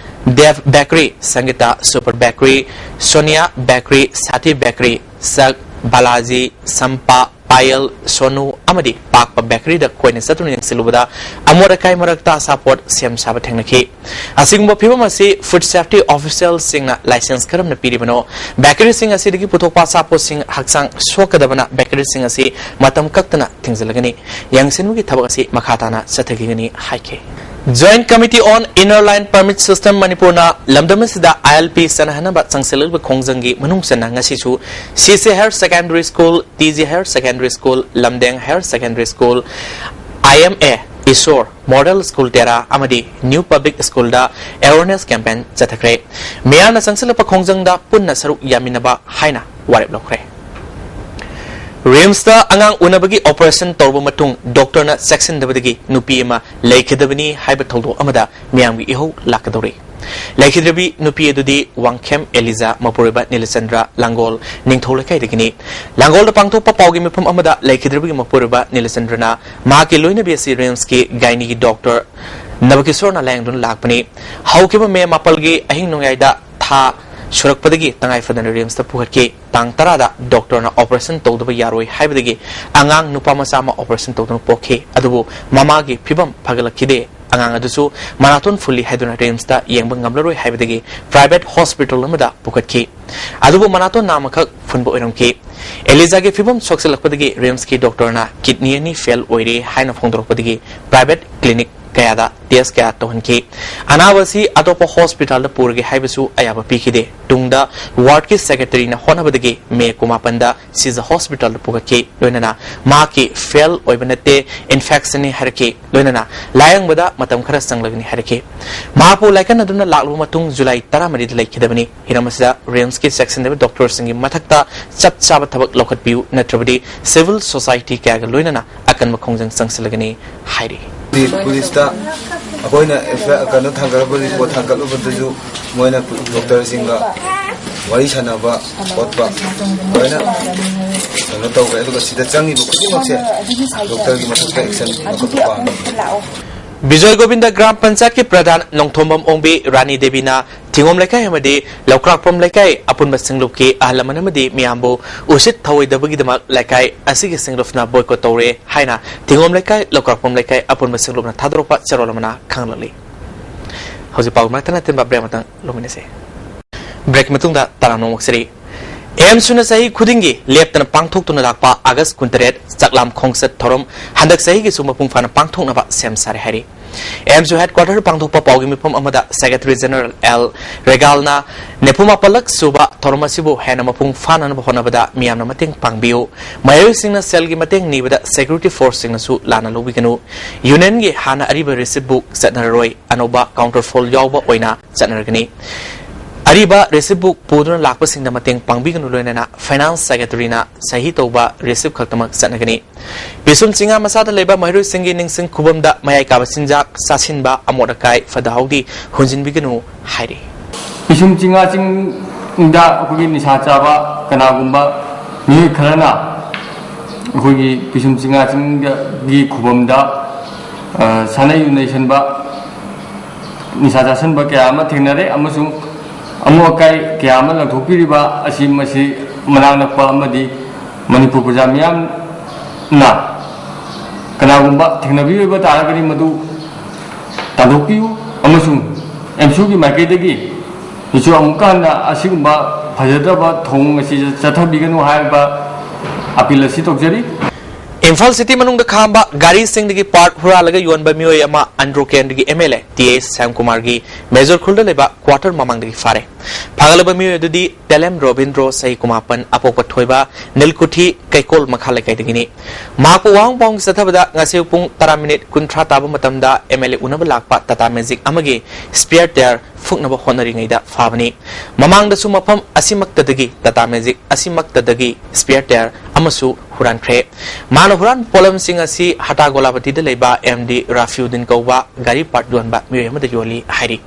Dev Bakery, Sangeeta Super Bakery, Sonia Bakery, Sati Bakery, ꯆꯛ, ꯕꯥꯂꯥꯖꯤ, ꯁꯝꯄꯥ, ꯄꯥꯌꯜ, ꯁꯣꯅꯨ ꯑꯃꯗꯤ ꯄꯥꯛꯄ ꯕꯦꯀꯔꯤꯗ ꯀꯣꯏꯅ ꯆꯠꯇꯨꯅ ꯌꯦꯡꯁꯤꯜꯂꯨꯕꯗ ꯑꯃꯣꯠ ꯑꯀꯥꯏ ꯃꯔꯛꯇ ꯑꯆꯥꯄꯣꯠ ꯁꯦꯝ ꯁꯥꯕ ꯊꯦꯡꯅꯈꯤ꯫ ꯑꯁꯤꯒꯨꯝꯕ ꯐꯤꯕꯝ ꯑꯁꯤ food safety officialꯁꯤꯡꯅ license ꯀꯔꯝꯅ ꯄꯤꯔꯤꯕꯅꯣ? ꯕꯦꯀꯔꯤꯁꯤꯡ ꯑꯁꯤꯗꯒꯤ ꯄꯨꯊꯣꯛꯄ ꯑꯆꯥꯄꯣꯠꯁꯤꯡ ꯍꯛꯆꯥꯡ ꯁꯣꯛꯀꯗꯕꯅ ꯕꯦꯀꯔꯤꯁꯤꯡ ꯑꯁꯤ ꯃꯇꯝ ꯀꯛꯇꯅ ꯊꯤꯡꯖꯤꯜꯂꯒꯅꯤ꯫ ꯌꯦꯡꯁꯤꯟꯕꯒꯤ ꯊꯕꯛ ꯑꯁꯤ ꯃꯈꯥ ꯇꯥꯅ ꯆꯠꯊꯈꯤꯒꯅꯤ ꯍꯥꯏꯈꯤ꯫ Joint Committee on Inner Line Permit System ꯃꯅꯤꯄꯨꯔꯅ ꯂꯝꯗꯝ ꯑꯁꯤꯗ ILP ꯆꯠꯅꯍꯟꯅꯕ ꯆꯪꯁꯤꯜꯂꯛꯂꯤꯕ ꯈꯣꯡꯖꯪꯒꯤ ꯃꯅꯨꯡ ꯆꯟꯅ ꯉꯁꯤꯁꯨ CC Higher Secondary School, TG Higher Secondary School, ꯂꯝꯗꯦꯡ Higher Secondary School, IMA ꯏꯁꯣꯔ, Model School ꯇꯦꯔꯥ ꯑꯃꯗꯤ New Public Schoolꯗ awareness campaign ꯆꯠꯊꯈ꯭ꯔꯦ꯫ ꯃꯤꯌꯥꯝꯅ ꯆꯪꯁꯤꯜꯂꯛꯄ ꯈꯣꯡꯖꯪꯗ ꯄꯨꯟꯅ ꯁꯔꯨꯛ ꯌꯥꯃꯤꯟꯅꯕ ꯍꯥꯏꯅ ꯋꯥꯔꯦꯞ ꯂꯧꯈ꯭ꯔꯦ꯫ RIMSꯇ ꯑꯉꯥꯡ ꯎꯅꯕꯒꯤ operation ꯇꯧꯔꯕ ꯃꯇꯨꯡ doctorꯅ ꯆꯦꯛꯁꯤꯟꯗꯕꯗꯒꯤ ꯅꯨꯄꯤ ꯑꯃ ꯂꯩꯈꯤꯗꯕꯅꯤ ꯍꯥꯏꯕ ꯊꯧꯗꯣꯛ ꯑꯃꯗ ꯃꯤꯌꯥꯝꯒꯤ ꯏꯍꯧ ꯂꯥꯛꯀꯗꯧꯔꯤ꯫ ꯂꯩꯈꯤꯗ꯭ꯔꯕꯤ ꯅꯨꯄꯤ ꯑꯗꯨꯗꯤ ꯋꯥꯡꯈꯦꯝ ꯑꯦꯂꯤꯖꯥ, ꯃꯄꯨꯔꯣꯏꯕ ꯅꯤꯂꯆꯟꯗ꯭ꯔ, ꯂꯥꯡꯒꯣꯜ ꯅꯤꯡꯊꯧ ꯂꯩꯀꯥꯏꯗꯒꯤꯅꯤ꯫ ꯂꯥꯡꯒꯣꯜꯗ ꯄꯥꯡꯊꯣꯛꯄ ꯄꯥꯎꯒꯤ ꯃꯤꯐꯝ ꯑꯃꯗ ꯂꯩꯈꯤꯗ꯭ꯔꯕꯒꯤ ꯃꯄꯨꯔꯣꯏꯕ ꯅꯤꯂꯆꯟꯗ꯭ꯔꯅ ꯃꯍꯥꯛꯀꯤ ꯂꯣꯏꯅꯕꯤ ꯑꯁꯤ RIMSꯀꯤ gynaeꯒꯤ doctor ꯅꯕꯀꯤꯁꯣꯔꯅ ꯂꯥꯌꯦꯡꯗꯨꯅ ꯂꯥꯛꯄꯅꯤ꯫ ꯍꯧꯈꯤꯕ ꯃꯦ ꯃꯥꯄꯜꯒꯤ ꯑꯍꯤꯡ ꯅꯣꯡꯌꯥꯏꯗ ꯊꯥ ꯁꯨꯔꯛꯄꯗꯒꯤ ꯇꯉꯥꯏ ꯐꯗꯅ RIMSꯇ ꯄꯨꯈꯠꯈꯤ꯫ ꯇꯥꯡ ꯇꯔꯥꯗ doctorꯅ operation ꯇꯧꯗꯕ ꯌꯥꯔꯣꯏ ꯍꯥꯏꯕꯗꯒꯤ ꯑꯉꯥꯡ ꯅꯨꯄꯥ ꯃꯆꯥ ꯑꯃ operation ꯇꯧꯗꯨꯅ ꯄꯣꯛꯈꯤ꯫ ꯑꯗꯨꯕꯨ ꯃꯃꯥꯒꯤ ꯐꯤꯕꯝ ꯐꯒꯠꯂꯛꯈꯤꯗꯦ꯫ ꯑꯉꯥꯡ ꯑꯗꯨꯁꯨ ꯃꯅꯥꯇꯣꯟ ꯐꯨꯜꯂꯤ ꯍꯥꯏꯗꯨꯅ RIMSꯇ ꯌꯦꯡꯕ ꯉꯝꯂꯔꯣꯏ ꯍꯥꯏꯕꯗꯒꯤ private hospital ꯑꯃꯗ ꯄꯨꯈꯠꯈꯤ꯫ ꯑꯗꯨꯕꯨ ꯃꯅꯥꯇꯣꯟ ꯅꯥꯝꯃꯈꯛ ꯐꯨꯟꯕ ꯑꯣꯏꯔꯝꯈꯤ꯫ ꯑꯦꯂꯤꯖꯥꯒꯤ ꯐꯤꯕꯝ ꯁꯣꯛꯆꯤꯜꯂꯛꯄꯗꯒꯤ RIMSꯀꯤ doctorꯅ kidney ꯑꯅꯤ fail ꯑꯣꯏꯔꯦ ꯍꯥꯏꯅ ꯐꯣꯡꯗꯣꯔꯛꯄꯗꯒꯤ private clinic ꯀꯌꯥꯗ ꯇꯦꯁ ꯀꯌꯥ ꯇꯧꯍꯟꯈꯤ꯫ ꯑꯅꯥꯕ ꯑꯁꯤ ꯑꯇꯣꯞꯄ ꯍꯣꯁꯄꯤꯇꯥꯜꯗ ꯄꯨꯔꯒꯦ ꯍꯥꯏꯕꯁꯨ ꯑꯌꯥꯕ ꯄꯤꯈꯤꯗꯦ꯫ ꯇꯨꯡꯗ ꯋꯥꯔꯗꯀꯤ ꯁꯦꯀ꯭ꯔꯦꯇꯔꯤꯅ ꯍꯣꯠꯅꯕꯗꯒꯤ ꯃꯦ ꯀꯨꯟꯃꯥꯄꯟꯗ ꯁꯤꯖ ꯍꯣꯁꯄꯤꯇꯥꯜꯗ ꯄꯨꯈꯠꯈꯤ꯫ ꯂꯣꯏꯅꯅ ꯃꯍꯥꯛꯀꯤ ꯐꯦꯜ ꯑꯣꯏꯕ ꯅꯠꯇꯦ, ꯏꯟꯐꯦꯛꯁꯟꯅꯤ ꯍꯥꯏꯔꯛꯈꯤ꯫ ꯂꯣꯏꯅꯅ ꯂꯥꯌꯦꯡꯕꯗ ꯃꯇꯝ ꯈꯔ ꯆꯪꯂꯒꯅꯤ ꯍꯥꯏꯔꯛꯈꯤ꯫ ꯃꯍꯥꯛꯄꯨ ꯂꯥꯏꯀꯠꯅꯗꯨꯅ ꯂꯥꯛꯂꯕ ꯃꯇꯨꯡ ꯖꯨꯂꯥꯏ ꯇꯔꯥꯃꯔꯤꯗ ꯂꯩꯈꯤꯗꯕꯅꯤ꯫ ꯍꯤꯔꯝ ꯑꯁꯤꯗ ꯔꯤꯝꯁꯀꯤ ꯆꯦꯛꯁꯤꯟꯗꯕ ꯗꯣꯛꯇꯔꯁꯤꯡꯒꯤ ꯃꯊꯛꯇ ꯆꯞ ꯆꯥꯕ ꯊꯕꯛ ꯂꯧꯈꯠꯄꯤꯌꯨ, ꯅꯠꯇ꯭ꯔꯕꯗꯤ ꯁꯤꯚꯤꯜ ꯁꯣꯁꯥꯏꯇꯤ ꯀꯌꯥꯒ ꯂꯣꯏꯅꯅ ꯑꯀꯟꯕ ꯈꯣꯡꯖꯪ ꯆꯪꯁꯤꯜꯂꯒꯅꯤ ꯍꯥꯏꯔꯤ꯫ ꯄꯨꯂꯤꯁꯇ ꯑꯩꯈꯣꯏꯅ ꯑꯦꯐ ꯑꯥꯏ ꯑꯥꯔ ꯀꯩꯅꯣ ꯊꯥꯡꯒꯠꯂꯛꯄ, ꯔꯤꯄꯣꯔꯠ ꯊꯥꯡꯒꯠꯂꯨꯕꯗꯁꯨ ꯃꯣꯏꯅ ꯗꯣꯛꯇꯔꯁꯤꯡꯒ ꯋꯥꯔꯤ ꯁꯥꯟꯅꯕ ꯈꯣꯠꯄ ꯂꯣꯏꯅ ꯀꯩꯅꯣ ꯇꯧꯈ꯭ꯔꯦ꯫ ꯑꯗꯨꯒ ꯁꯤꯗ ꯆꯪꯉꯤꯕ ꯈꯨꯗꯤꯡꯃꯛꯁꯦ ꯗꯣꯛꯇꯔꯒꯤ ꯃꯊꯛꯇ ꯑꯦꯛꯁꯟ ꯂꯧꯈꯠꯄ ꯄꯥꯝꯃꯤ꯫ ꯕꯤꯖꯣꯏ ꯒꯣꯕꯤꯟꯗ ꯒ꯭ꯔꯥꯝ ꯄꯟꯆꯥꯌꯠꯀꯤ ꯄ꯭ꯔꯙꯥꯟ ꯅꯣꯡꯊꯣꯝꯕꯝ ꯑꯣꯡꯕꯤ ꯔꯥꯅꯤ ꯗꯦꯕꯤꯅ ꯊꯤꯉꯣꯝ ꯂꯩꯀꯥꯏ ꯑꯃꯗꯤ ꯂꯧꯀ꯭ꯔꯥꯛꯄꯝ ꯂꯩꯀꯥꯏ ꯑꯄꯨꯟꯕ ꯁꯤꯡꯂꯨꯞꯀꯤ ꯑꯍꯜ ꯂꯃꯟ ꯑꯃꯗꯤ ꯃꯤꯌꯥꯝꯕꯨ ꯎꯁꯤꯠ ꯊꯧꯑꯣꯏꯗꯕꯒꯤꯗꯃꯛ ꯂꯩꯀꯥꯏ ꯑꯁꯤꯒꯤ ꯁꯤꯡꯂꯨꯞꯅ ꯕꯣꯏꯀꯣꯠ ꯇꯧꯔꯦ ꯍꯥꯏꯅ ꯊꯤꯉꯣꯝ ꯂꯩꯀꯥꯏ ꯂꯧꯀ꯭ꯔꯥꯛꯄꯝ ꯂꯩꯀꯥꯏ ꯑꯄꯨꯟꯕ ꯁꯤꯡꯂꯨꯞꯅ ꯊꯥꯗꯣꯔꯛꯄ ꯆꯦꯔꯣꯜ ꯑꯃꯅ ꯈꯪꯂꯛꯂꯤ꯫ ꯍꯧꯖꯤꯛ ꯄꯥꯎ ꯃꯔꯛꯇ ꯅꯠꯇꯤꯟꯕ ꯕ꯭ꯔꯦꯛ ꯑꯃꯇꯪ ꯂꯧꯃꯤꯟꯅꯁꯤ꯫ ꯕ꯭ꯔꯦꯛꯀꯤ ꯃꯇꯨꯡꯗ ꯇꯔꯥꯝꯅ ꯑꯣꯛꯆꯔꯤ꯫ ꯑꯦꯝꯁꯨꯅ ꯆꯍꯤ ꯈꯨꯗꯤꯡꯒꯤ ꯂꯦꯞꯇꯅ ꯄꯥꯡꯊꯣꯛꯇꯨꯅ ꯂꯥꯛꯄ ꯑꯥꯒꯁ ꯀꯨꯟꯇꯔꯦꯠ ꯆꯥꯛꯂꯥꯝ ꯈꯣꯡꯆꯠ ꯊꯧꯔꯝ ꯍꯟꯗꯛ ꯆꯍꯤꯒꯤꯁꯨ ꯃꯄꯨꯡ ꯐꯥꯅ ꯄꯥꯡꯊꯣꯛꯅꯕ ꯁꯦꯝ ꯁꯥꯔꯦ ꯍꯥꯏꯔꯤ꯫ ꯑꯦꯝꯁꯨ ꯍꯦꯗꯀ꯭ꯋꯥꯇꯔ ꯄꯥꯡꯊꯣꯛꯄ ꯄꯥꯎꯒꯤ ꯃꯤꯐꯝ ꯑꯃꯗ ꯁꯦꯀ꯭ꯔꯦꯇꯔꯤ ꯖꯦꯅꯔꯦꯜ ꯑꯦꯜ ꯔꯦꯒꯥꯜꯅ ꯅꯤꯐꯨ ꯃꯥꯄꯜꯂꯛ ꯁꯨꯕ ꯊꯧꯔꯝ ꯑꯁꯤꯕꯨ ꯍꯦꯟꯅ ꯃꯄꯨꯡ ꯐꯥꯅꯅꯕ ꯍꯣꯠꯅꯕꯗ ꯃꯤꯌꯥꯝꯅ ꯃꯇꯦꯡ ꯄꯥꯡꯕꯤꯌꯨ꯫ ꯃꯍꯩꯔꯣꯏꯁꯤꯡꯅ ꯁꯦꯜꯒꯤ ꯃꯇꯦꯡ ꯅꯤꯕꯗ ꯁꯦꯀ꯭ꯌꯨꯔꯤꯇꯤ ꯐꯣꯔꯁꯁꯤꯡꯅꯁꯨ ꯂꯥꯟꯅ ꯂꯧꯕꯤꯒꯅꯨ꯫ ꯌꯨꯅꯤꯌꯟꯒꯤ ꯍꯥꯟꯅ ꯑꯔꯤꯕ ꯔꯤꯁꯤꯞ ꯕꯨꯛ ꯆꯠꯅꯔꯔꯣꯏ꯫ ꯑꯅꯧꯕ ꯀꯥꯎꯟꯇꯔ ꯐꯣꯜ ꯌꯥꯎꯕ ꯑꯣꯏꯅ ꯆꯠꯅꯔꯒꯅꯤ꯫ ꯑꯔꯤꯕ ꯔꯤꯁꯤꯞ ꯕꯨꯛ ꯄꯨꯗꯨꯅ ꯂꯥꯛꯄꯁꯤꯡꯗ ꯃꯇꯦꯡ ꯄꯥꯡꯕꯤꯒꯅꯨ, ꯂꯣꯏꯅꯅ ꯐꯥꯏꯅꯥꯟꯁ ꯁꯦꯀ꯭ꯔꯦꯇꯔꯤꯅ ꯁꯍꯤ ꯇꯧꯕ ꯔꯤꯁꯤꯞ ꯈꯛꯇꯃꯛ ꯆꯠꯅꯒꯅꯤ꯫ ꯄꯤꯁꯨꯝ ꯆꯤꯡꯉꯥ ꯃꯆꯥꯗ ꯂꯩꯕ ꯃꯍꯩꯔꯣꯏꯁꯤꯡꯒꯤ ꯅꯤꯡꯁꯤꯡ ꯈꯨꯕꯝꯗ ꯃꯌꯥꯏ ꯀꯥꯕ ꯆꯤꯟꯖꯥꯛ ꯆꯥꯁꯤꯟꯕ, ꯑꯃꯣꯠ ꯑꯀꯥꯏ, ꯐꯠꯇ ꯍꯥꯎꯗꯤ ꯍꯨꯟꯖꯤꯟꯕꯤꯒꯅꯨ ꯍꯥꯏꯔꯤ꯫ ꯄꯤꯁꯨꯝ ꯆꯤꯡꯉꯥ ꯆꯤꯡꯗ ꯑꯩꯈꯣꯏꯒꯤ ꯅꯤꯁꯥ ꯆꯥꯕ ꯀꯅꯥꯒꯨꯝꯕ ꯃꯤꯑꯣꯏ ꯈꯔꯅ ꯑꯩꯈꯣꯏꯒꯤ ꯄꯤꯁꯨꯝ ꯆꯤꯡꯉꯥ ꯆꯤꯡꯒꯤ ꯈꯨꯕꯝꯗ, ꯑ, ꯁꯥꯟꯅ ꯌꯨ ꯅꯩꯁꯟꯕ, ꯅꯤꯁꯥ ꯆꯥꯁꯟꯕ ꯀꯌꯥ ꯑꯃ ꯊꯦꯡꯅꯔꯦ ꯑꯃꯁꯨꯡ ꯑꯃꯣꯠ ꯑꯀꯥꯏ ꯀꯌꯥ ꯑꯃ ꯂꯪꯊꯣꯛꯄꯤꯔꯤꯕ ꯑꯁꯤ ꯃꯁꯤ ꯃꯅꯥꯛ ꯅꯛꯄ ꯑꯃꯗꯤ ꯃꯅꯤꯄꯨꯔ ꯄ꯭ꯔꯖꯥ ꯃꯤꯌꯥꯝꯅ ꯀꯅꯥꯒꯨꯝꯕ ꯊꯦꯡꯅꯕꯤꯕ ꯇꯥꯔꯒꯗꯤ ꯃꯗꯨ ꯇꯥꯟꯊꯣꯛꯄꯤꯌꯨ ꯑꯃꯁꯨꯡ ꯑꯦꯝꯁꯨꯒꯤ ꯃꯥꯏꯀꯩꯗꯒꯤ ꯏꯁꯨ ꯑꯃꯨꯛꯀ ꯍꯟꯅ ꯑꯁꯤꯒꯨꯝꯕ ꯐꯖꯗ꯭ꯔꯕ ꯊꯧꯑꯣꯡ ꯑꯁꯤ ꯆꯠꯊꯕꯤꯒꯅꯨ ꯍꯥꯏꯕ ꯑꯄꯤꯜ ꯑꯁꯤ ꯇꯧꯖꯔꯤ꯫ ꯏꯝꯐꯥꯜ ꯁꯤꯇꯤ ꯃꯅꯨꯡꯗ ꯈꯥꯝꯕ ꯒꯥꯔꯤꯁꯤꯡꯗꯒꯤ ꯄꯥꯔꯠ ꯍꯨꯔꯥꯜꯂꯒ ꯌꯣꯟꯕ ꯃꯤꯑꯣꯏ ꯑꯃ ꯑꯟꯗ꯭ꯔꯣ ꯀꯦꯟꯗ꯭ꯔꯒꯤ M L A T S ꯁ꯭ꯌꯥꯝꯀꯨꯃꯥꯔꯒꯤ ꯃꯦꯖꯣꯔ ꯈꯨꯜꯗ ꯂꯩꯕ ꯀ꯭ꯋꯥꯇꯔ ꯃꯃꯥꯡꯗꯒꯤ ꯐꯥꯔꯦ꯫ ꯐꯥꯒꯠꯂꯕ ꯃꯤꯑꯣꯏ ꯑꯗꯨꯗꯤ ꯇꯦꯂꯦꯝ ꯔꯣꯕꯤꯟꯗ꯭ꯔꯣ, ꯆꯍꯤ ꯀꯨꯟꯃꯥꯄꯟ, ꯑꯄꯣꯛꯄ ꯊꯣꯏꯕ, ꯅꯤꯜꯀꯨꯊꯤ, ꯀꯩꯀꯣꯜ ꯃꯈꯥ ꯂꯩꯀꯥꯏꯗꯒꯤꯅꯤ꯫ ꯃꯍꯥꯛꯄꯨ ꯋꯥꯍꯪ ꯄꯥꯎꯍꯪꯒꯤ ꯆꯠꯊꯕꯗ ꯉꯁꯤ ꯄꯨꯡ ꯇꯔꯥ ꯃꯤꯅꯤꯠ ꯀꯨꯟꯊ꯭ꯔꯥ ꯇꯥꯕ ꯃꯇꯝꯗ ꯑꯦꯝ ꯑꯦꯜ ꯑꯦ ꯎꯅꯕ ꯂꯥꯛꯄ ꯇꯥꯇꯥ ꯃꯦꯖꯤꯛ ꯑꯃꯒꯤ ꯁ꯭ꯄꯤꯌꯔ ꯇꯥꯌꯔ ꯐꯨꯛꯅꯕ ꯍꯣꯠꯅꯔꯤꯉꯩꯗ ꯐꯥꯕꯅꯤ꯫ ꯃꯃꯥꯡꯗꯁꯨ ꯃꯐꯝ ꯑꯁꯤꯃꯛꯇꯗꯒꯤ ꯇꯥꯇꯥ ꯃꯦꯖꯤꯛ ꯑꯁꯤꯃꯛꯇꯗꯒꯤ ꯁ꯭ꯄꯤꯌꯔ ꯇꯥꯌꯔ ꯑꯃꯁꯨ ꯍꯨꯔꯥꯟꯈ꯭ꯔꯦ꯫ ꯃꯥꯅ ꯍꯨꯔꯥꯟꯕ ꯄꯣꯠꯂꯝꯁꯤꯡ ꯑꯁꯤ ꯍꯇꯥ ꯒꯣꯂꯥꯕꯇꯤꯗ ꯂꯩꯕ ꯑꯦꯝ ꯗꯤ ꯔꯥꯐꯤꯎꯗꯤꯟ ꯀꯧꯕ ꯒꯥꯔꯤ ꯄꯥꯔꯠ ꯌꯣꯟꯕ ꯃꯤꯑꯣꯏ ꯑꯃꯗ ꯌꯣꯜꯂꯤ ꯍꯥꯏꯔꯤ꯫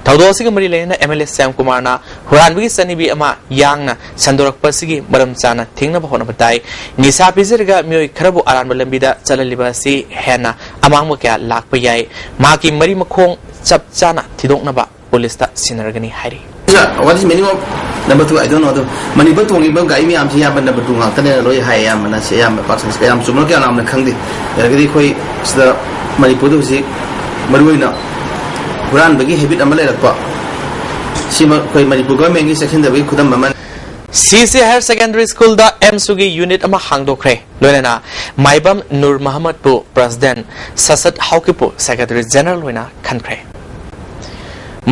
ꯊꯧꯗꯣꯛ ꯑꯁꯤꯒ ꯃꯔꯤ ꯂꯩꯅꯅ ꯑꯦꯝ ꯑꯦꯜ ꯑꯦ ꯁ꯭ꯌꯥꯝ ꯀꯨꯃꯥꯔꯅ ꯍꯨꯔꯥꯟꯕꯒꯤ ꯆꯠꯅꯕꯤ ꯑꯃ ꯌꯥꯡꯅ ꯁꯟꯗꯣꯔꯛꯄ ꯑꯁꯤꯒꯤ ꯃꯔꯝ ꯆꯥꯅ ꯊꯤꯡꯅꯕ ꯍꯣꯠꯅꯕ ꯇꯥꯏ꯫ ꯅꯤꯁꯥ ꯄꯤꯖꯔꯒ ꯃꯤꯑꯣꯏ ꯈꯔꯕꯨ ꯑꯔꯥꯟꯕ ꯂꯝꯕꯤꯗ ꯆꯠꯍꯜꯂꯤꯕ ꯑꯁꯤ ꯍꯦꯟꯅ ꯑꯃꯥꯡꯕ ꯀꯌꯥ ꯂꯥꯛꯄ ꯌꯥꯏ꯫ ꯃꯍꯥꯛꯀꯤ ꯃꯔꯤ ꯃꯈꯣꯡ ꯆꯞ ꯆꯥꯅ ꯊꯤꯗꯣꯛꯅꯕ ꯄꯨꯂꯤꯁꯇ ꯁꯤꯟꯅꯔꯒꯅꯤ ꯍꯥꯏꯔꯤ꯫ Sir, what is meaning of number two? I don't know. ꯑꯗꯣ ꯃꯅꯤꯄꯨꯔ ꯇꯣꯡꯉꯤꯕ ꯒꯥꯔꯤ ꯃꯌꯥꯝꯁꯤ ꯑꯌꯥꯝꯕ number two ꯉꯥꯛꯇꯅꯦꯅ ꯂꯣꯏ ꯍꯥꯏ꯫ ꯑꯌꯥꯝꯕꯅ ꯁꯤ ꯑꯌꯥꯝꯕ ꯄꯥꯛ ꯁꯟꯅ ꯀꯌꯥꯝ ꯆꯨꯝꯕꯅꯣ ꯀꯌꯥꯝ ꯂꯥꯟꯕꯅꯣ ꯈꯪꯗꯦ꯫ ꯑꯗꯒꯤꯗꯤ ꯑꯩꯈꯣꯏ ꯁꯤꯗ ꯃꯅꯤꯄꯨꯔꯗ ꯍꯧꯖꯤꯛ ꯃꯔꯨꯑꯣꯏꯅ ꯍꯨꯔꯥꯟꯕꯒꯤ ꯍꯦꯕꯤꯠ ꯑꯃ ꯂꯩꯔꯛꯄ, ꯁꯤꯃ ꯑꯩꯈꯣꯏ ꯃꯅꯤꯄꯨꯔ ꯒꯚꯔꯟꯃꯦꯟꯒꯤ ꯆꯦꯛꯁꯤꯟꯗꯕꯒꯤ ꯈꯨꯗꯝ ꯑꯃꯅꯤ꯫ ꯁꯤ ꯁꯤ ꯍꯥꯌꯔ ꯁꯦꯀꯦꯟꯗꯔꯤ ꯁ꯭ꯀꯨꯜꯗ ꯑꯦꯝꯁꯨꯒꯤ ꯌꯨꯅꯤꯠ ꯑꯃ ꯍꯥꯡꯗꯣꯛꯈ꯭ꯔꯦ꯫ ꯂꯣꯏꯅꯅ ꯃꯥꯏꯕꯝ ꯅꯨꯔ ꯃꯍꯃꯗꯄꯨ ꯄ꯭ꯔꯁꯤꯗꯦꯟꯠ, ꯁꯁꯠ ꯍꯥꯎꯀꯤꯞꯄꯨ ꯁꯦꯀ꯭ꯔꯦꯇꯔꯤ ꯖꯦꯅꯔꯦꯜ ꯑꯣꯏꯅ ꯈꯟꯈ꯭ꯔꯦ꯫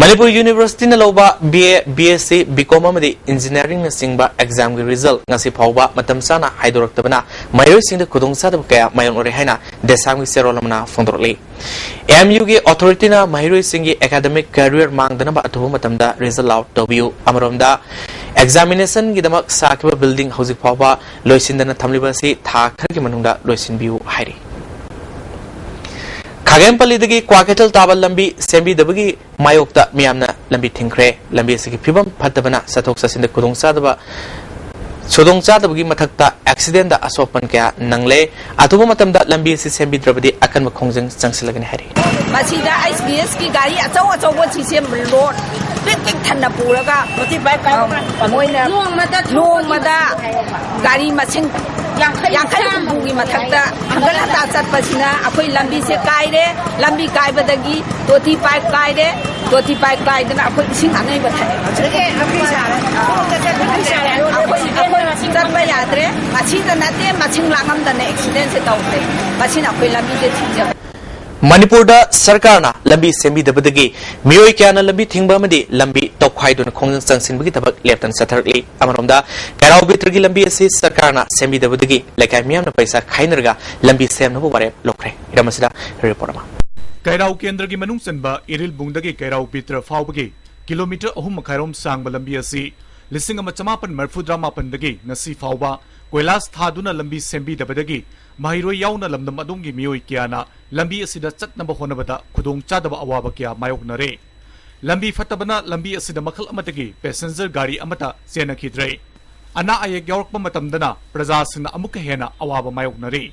ꯃꯅꯤꯄꯨꯔ ꯌꯨꯅꯤꯚꯔꯁꯤꯇꯤꯅ ꯂꯧꯕ B A, B S C, B ꯀꯣꯝ ꯑꯃꯗꯤ ꯏꯟꯖꯤꯅꯤꯌꯥꯔꯤꯡꯅꯆꯤꯡꯕ ꯑꯦꯛꯖꯥꯝꯒꯤ ꯔꯤꯖꯜ ꯉꯁꯤ ꯐꯥꯎꯕ ꯃꯇꯝ ꯆꯥꯅ ꯍꯥꯏꯗꯣꯔꯛꯇꯕꯅ ꯃꯍꯩꯔꯣꯏꯁꯤꯡꯗ ꯈꯨꯗꯣꯡꯆꯥꯗꯕ ꯀꯌꯥ ꯃꯥꯌꯣꯛꯅꯔꯦ ꯍꯥꯏꯅ ꯗꯦꯁꯥꯝꯒꯤ ꯆꯦꯔꯣꯜ ꯑꯃꯅ ꯐꯣꯡꯗꯣꯔꯛꯂꯤ꯫ ꯑꯦꯝ ꯌꯨꯒꯤ ꯑꯣꯊꯣꯔꯤꯇꯤꯅ ꯃꯍꯩꯔꯣꯏꯁꯤꯡꯒꯤ ꯑꯦꯀꯥꯗꯃꯤꯛ ꯀꯦꯔꯤꯌꯔ ꯃꯥꯡꯗꯅꯕ ꯑꯊꯨꯕ ꯃꯇꯝꯗ ꯔꯤꯖꯜ ꯑꯥꯎꯠ ꯇꯧꯕꯤꯌꯨ꯫ ꯑꯃꯔꯣꯝꯗ, ꯑꯦꯛꯖꯥꯃꯤꯅꯦꯁꯟꯒꯤꯗꯃꯛ ꯁꯥꯈꯤꯕ ꯕꯤꯜꯗꯤꯡ ꯍꯧꯖꯤꯛ ꯐꯥꯎꯕ ꯂꯣꯏꯁꯤꯟꯗꯅ ꯊꯝꯂꯤꯕ ꯑꯁꯤ ꯊꯥ ꯈꯔꯒꯤ ꯃꯅꯨꯡꯗ ꯂꯣꯏꯁꯤꯟꯕꯤꯌꯨ ꯍꯥꯏꯔꯤ꯫ ꯈꯥꯒꯦꯝꯄꯜꯂꯤꯗꯒꯤ ꯀ꯭ꯋꯥꯀꯩꯊꯦꯜ ꯇꯥꯕ ꯂꯝꯕꯤ ꯁꯦꯝꯕꯤꯗꯕꯒꯤ ꯃꯥꯌꯣꯛꯇ ꯃꯤꯌꯥꯝꯅ ꯂꯝꯕꯤ ꯊꯤꯡꯈ꯭ꯔꯦ꯫ ꯂꯝꯕꯤ ꯑꯁꯤꯒꯤ ꯐꯤꯕꯝ ꯐꯠꯇꯕꯅ ꯆꯠꯊꯣꯛ ꯆꯠꯁꯤꯟꯗ ꯈꯨꯗꯣꯡꯆꯥꯗꯕ, ꯈꯨꯗꯣꯡꯆꯥꯗꯕꯒꯤ ꯃꯊꯛꯇ ꯑꯦꯛꯁꯤꯗꯦꯟꯗ ꯑꯁꯣꯛ ꯑꯄꯟ ꯀꯌꯥ ꯅꯪꯂꯦ꯫ ꯑꯊꯨꯕ ꯃꯇꯝꯗ ꯂꯝꯕꯤ ꯑꯁꯤ ꯁꯦꯝꯕꯤꯗ꯭ꯔꯕꯗꯤ ꯑꯀꯟꯕ ꯈꯣꯡꯖꯪ ꯆꯪꯁꯤꯜꯂꯒꯅꯤ ꯍꯥꯏꯔꯤ꯫ ꯃꯁꯤꯗ ꯑꯩꯆ ꯕꯤ ꯑꯦꯁꯀꯤ ꯒꯥꯔꯤ ꯑꯆꯧ ꯑꯆꯧꯕ ꯁꯤꯁꯦ ꯂꯣꯗ ꯄꯤꯛ ꯄꯤꯛ ꯊꯟꯅ ꯄꯨꯔꯒ ꯃꯣꯏꯅ ꯅꯣꯡꯃꯗ ꯅꯣꯡꯃꯗ ꯒꯥꯔꯤ ꯃꯁꯤꯡ ꯌꯥꯡꯈꯩ ꯍꯨꯝꯐꯨꯒꯤ ꯃꯊꯛꯇ ꯍꯟꯒꯠ ꯍꯟꯗꯥ ꯆꯠꯄꯁꯤꯅ ꯑꯩꯈꯣꯏ ꯂꯝꯕꯤꯁꯦ ꯀꯥꯏꯔꯦ꯫ ꯂꯝꯕꯤ ꯀꯥꯏꯕꯗꯒꯤ ꯇꯣꯇꯤ ꯄꯥꯏꯞ ꯀꯥꯏꯔꯦ꯫ ꯇꯣꯇꯤ ꯄꯥꯏꯞ ꯀꯥꯏꯗꯅ ꯑꯩꯈꯣꯏ ꯏꯁꯤꯡ ꯑꯅꯩꯕ ꯊꯛꯑꯦ꯫ ꯑꯩꯈꯣꯏ, ꯑꯩꯈꯣꯏ ꯆꯠꯄ ꯌꯥꯗ꯭ꯔꯦ꯫ ꯃꯁꯤꯗ ꯅꯠꯇꯦ, ꯃꯁꯤꯡ ꯂꯥꯛꯉꯝꯗꯅ ꯑꯦꯛꯁꯤꯗꯦꯟꯁꯦ ꯇꯧꯈ꯭ꯔꯦ꯫ ꯃꯁꯤꯅ ꯑꯩꯈꯣꯏ ꯂꯝꯕꯤꯁꯦ ꯊꯤꯡꯖꯕ꯫ ꯃꯅꯤꯄꯨꯔꯗ ꯁꯔꯀꯥꯔꯅ ꯂꯝꯕꯤ ꯁꯦꯝꯕꯤꯗꯕꯗꯒꯤ ꯃꯤꯑꯣꯏ ꯀꯌꯥꯅ ꯂꯝꯕꯤ ꯊꯤꯡꯕ ꯑꯃꯗꯤ ꯂꯝꯕꯤ ꯇꯧꯈꯥꯏꯗꯨꯅ ꯈꯣꯡꯖꯪ ꯆꯪꯁꯤꯟꯕꯒꯤ ꯊꯕꯛ ꯂꯦꯞꯇꯅ ꯆꯠꯊꯔꯛꯂꯤ꯫ ꯑꯃꯔꯣꯝꯗ, ꯀꯩꯔꯥꯎ ꯕꯤꯇ꯭ꯔꯒꯤ ꯂꯝꯕꯤ ꯑꯁꯤ ꯁꯔꯀꯥꯔꯅ ꯁꯦꯝꯕꯤꯗꯕꯗꯒꯤ ꯂꯩꯀꯥꯏ ꯃꯤꯌꯥꯝꯅ ꯄꯩꯁꯥ ꯈꯥꯏꯅꯔꯒ ꯂꯝꯕꯤ ꯁꯦꯝꯅꯕ ꯋꯥꯔꯦꯞ ꯂꯧꯈ꯭ꯔꯦ꯫ ꯍꯤꯔꯝ ꯑꯁꯤꯗ ꯔꯤꯄꯣꯔꯠ ꯑꯃ꯫ ꯀꯩꯔꯥꯎ ꯀꯦꯟꯗ꯭ꯔꯒꯤ ꯃꯅꯨꯡ ꯆꯟꯕ ꯏꯔꯤꯜꯕꯨꯡꯗꯒꯤ ꯀꯩꯔꯥꯎ ꯕꯤꯇ꯭ꯔ ꯐꯥꯎꯕꯒꯤ ꯀꯤꯂꯣꯃꯤꯇꯔ ꯑꯍꯨꯝ ꯃꯈꯥꯏꯔꯣꯝ ꯁꯥꯡꯕ ꯂꯝꯕꯤ ꯑꯁꯤ ꯂꯤꯁꯤꯡ ꯑꯃ ꯆꯃꯥꯄꯟ ꯃꯔꯤꯐꯨꯇꯔꯥ ꯃꯥꯄꯟꯗꯒꯤ ꯉꯁꯤ ꯐꯥꯎꯕ ꯀꯣꯏꯂꯥꯁ ꯊꯥꯗꯨꯅ ꯂꯝꯕꯤ ꯁꯦꯝꯕꯤꯗꯕꯗꯒꯤ ꯃꯍꯩꯔꯣꯏ ꯌꯥꯎꯅ ꯂꯝꯗꯝ ꯑꯗꯣꯝꯒꯤ ꯃꯤꯑꯣꯏ ꯀꯌꯥꯅ ꯂꯝꯕꯤ ꯑꯁꯤꯗ ꯆꯠꯅꯕ ꯍꯣꯠꯅꯕꯗ ꯈꯨꯗꯣꯡꯆꯥꯗꯕ ꯑꯋꯥꯕ ꯀꯌꯥ ꯃꯥꯌꯣꯛꯅꯔꯦ꯫ ꯂꯝꯕꯤ ꯐꯠꯇꯕꯅ ꯂꯝꯕꯤ ꯑꯁꯤꯗ ꯃꯈꯜ ꯑꯃꯠꯇꯒꯤ ꯄꯦꯁꯦꯟꯖꯔ ꯒꯥꯔꯤ ꯑꯃꯠꯇ ꯆꯦꯟꯅꯈꯤꯗ꯭ꯔꯦ꯫ ꯑꯅꯥ ꯑꯌꯦꯛ ꯌꯥꯎꯔꯛꯄ ꯃꯇꯝꯗꯅ ꯄ꯭ꯔꯖꯥꯁꯤꯡꯅ ꯑꯃꯨꯛꯀ ꯍꯦꯟꯅ ꯑꯋꯥꯕ ꯃꯥꯌꯣꯛꯅꯔꯤ꯫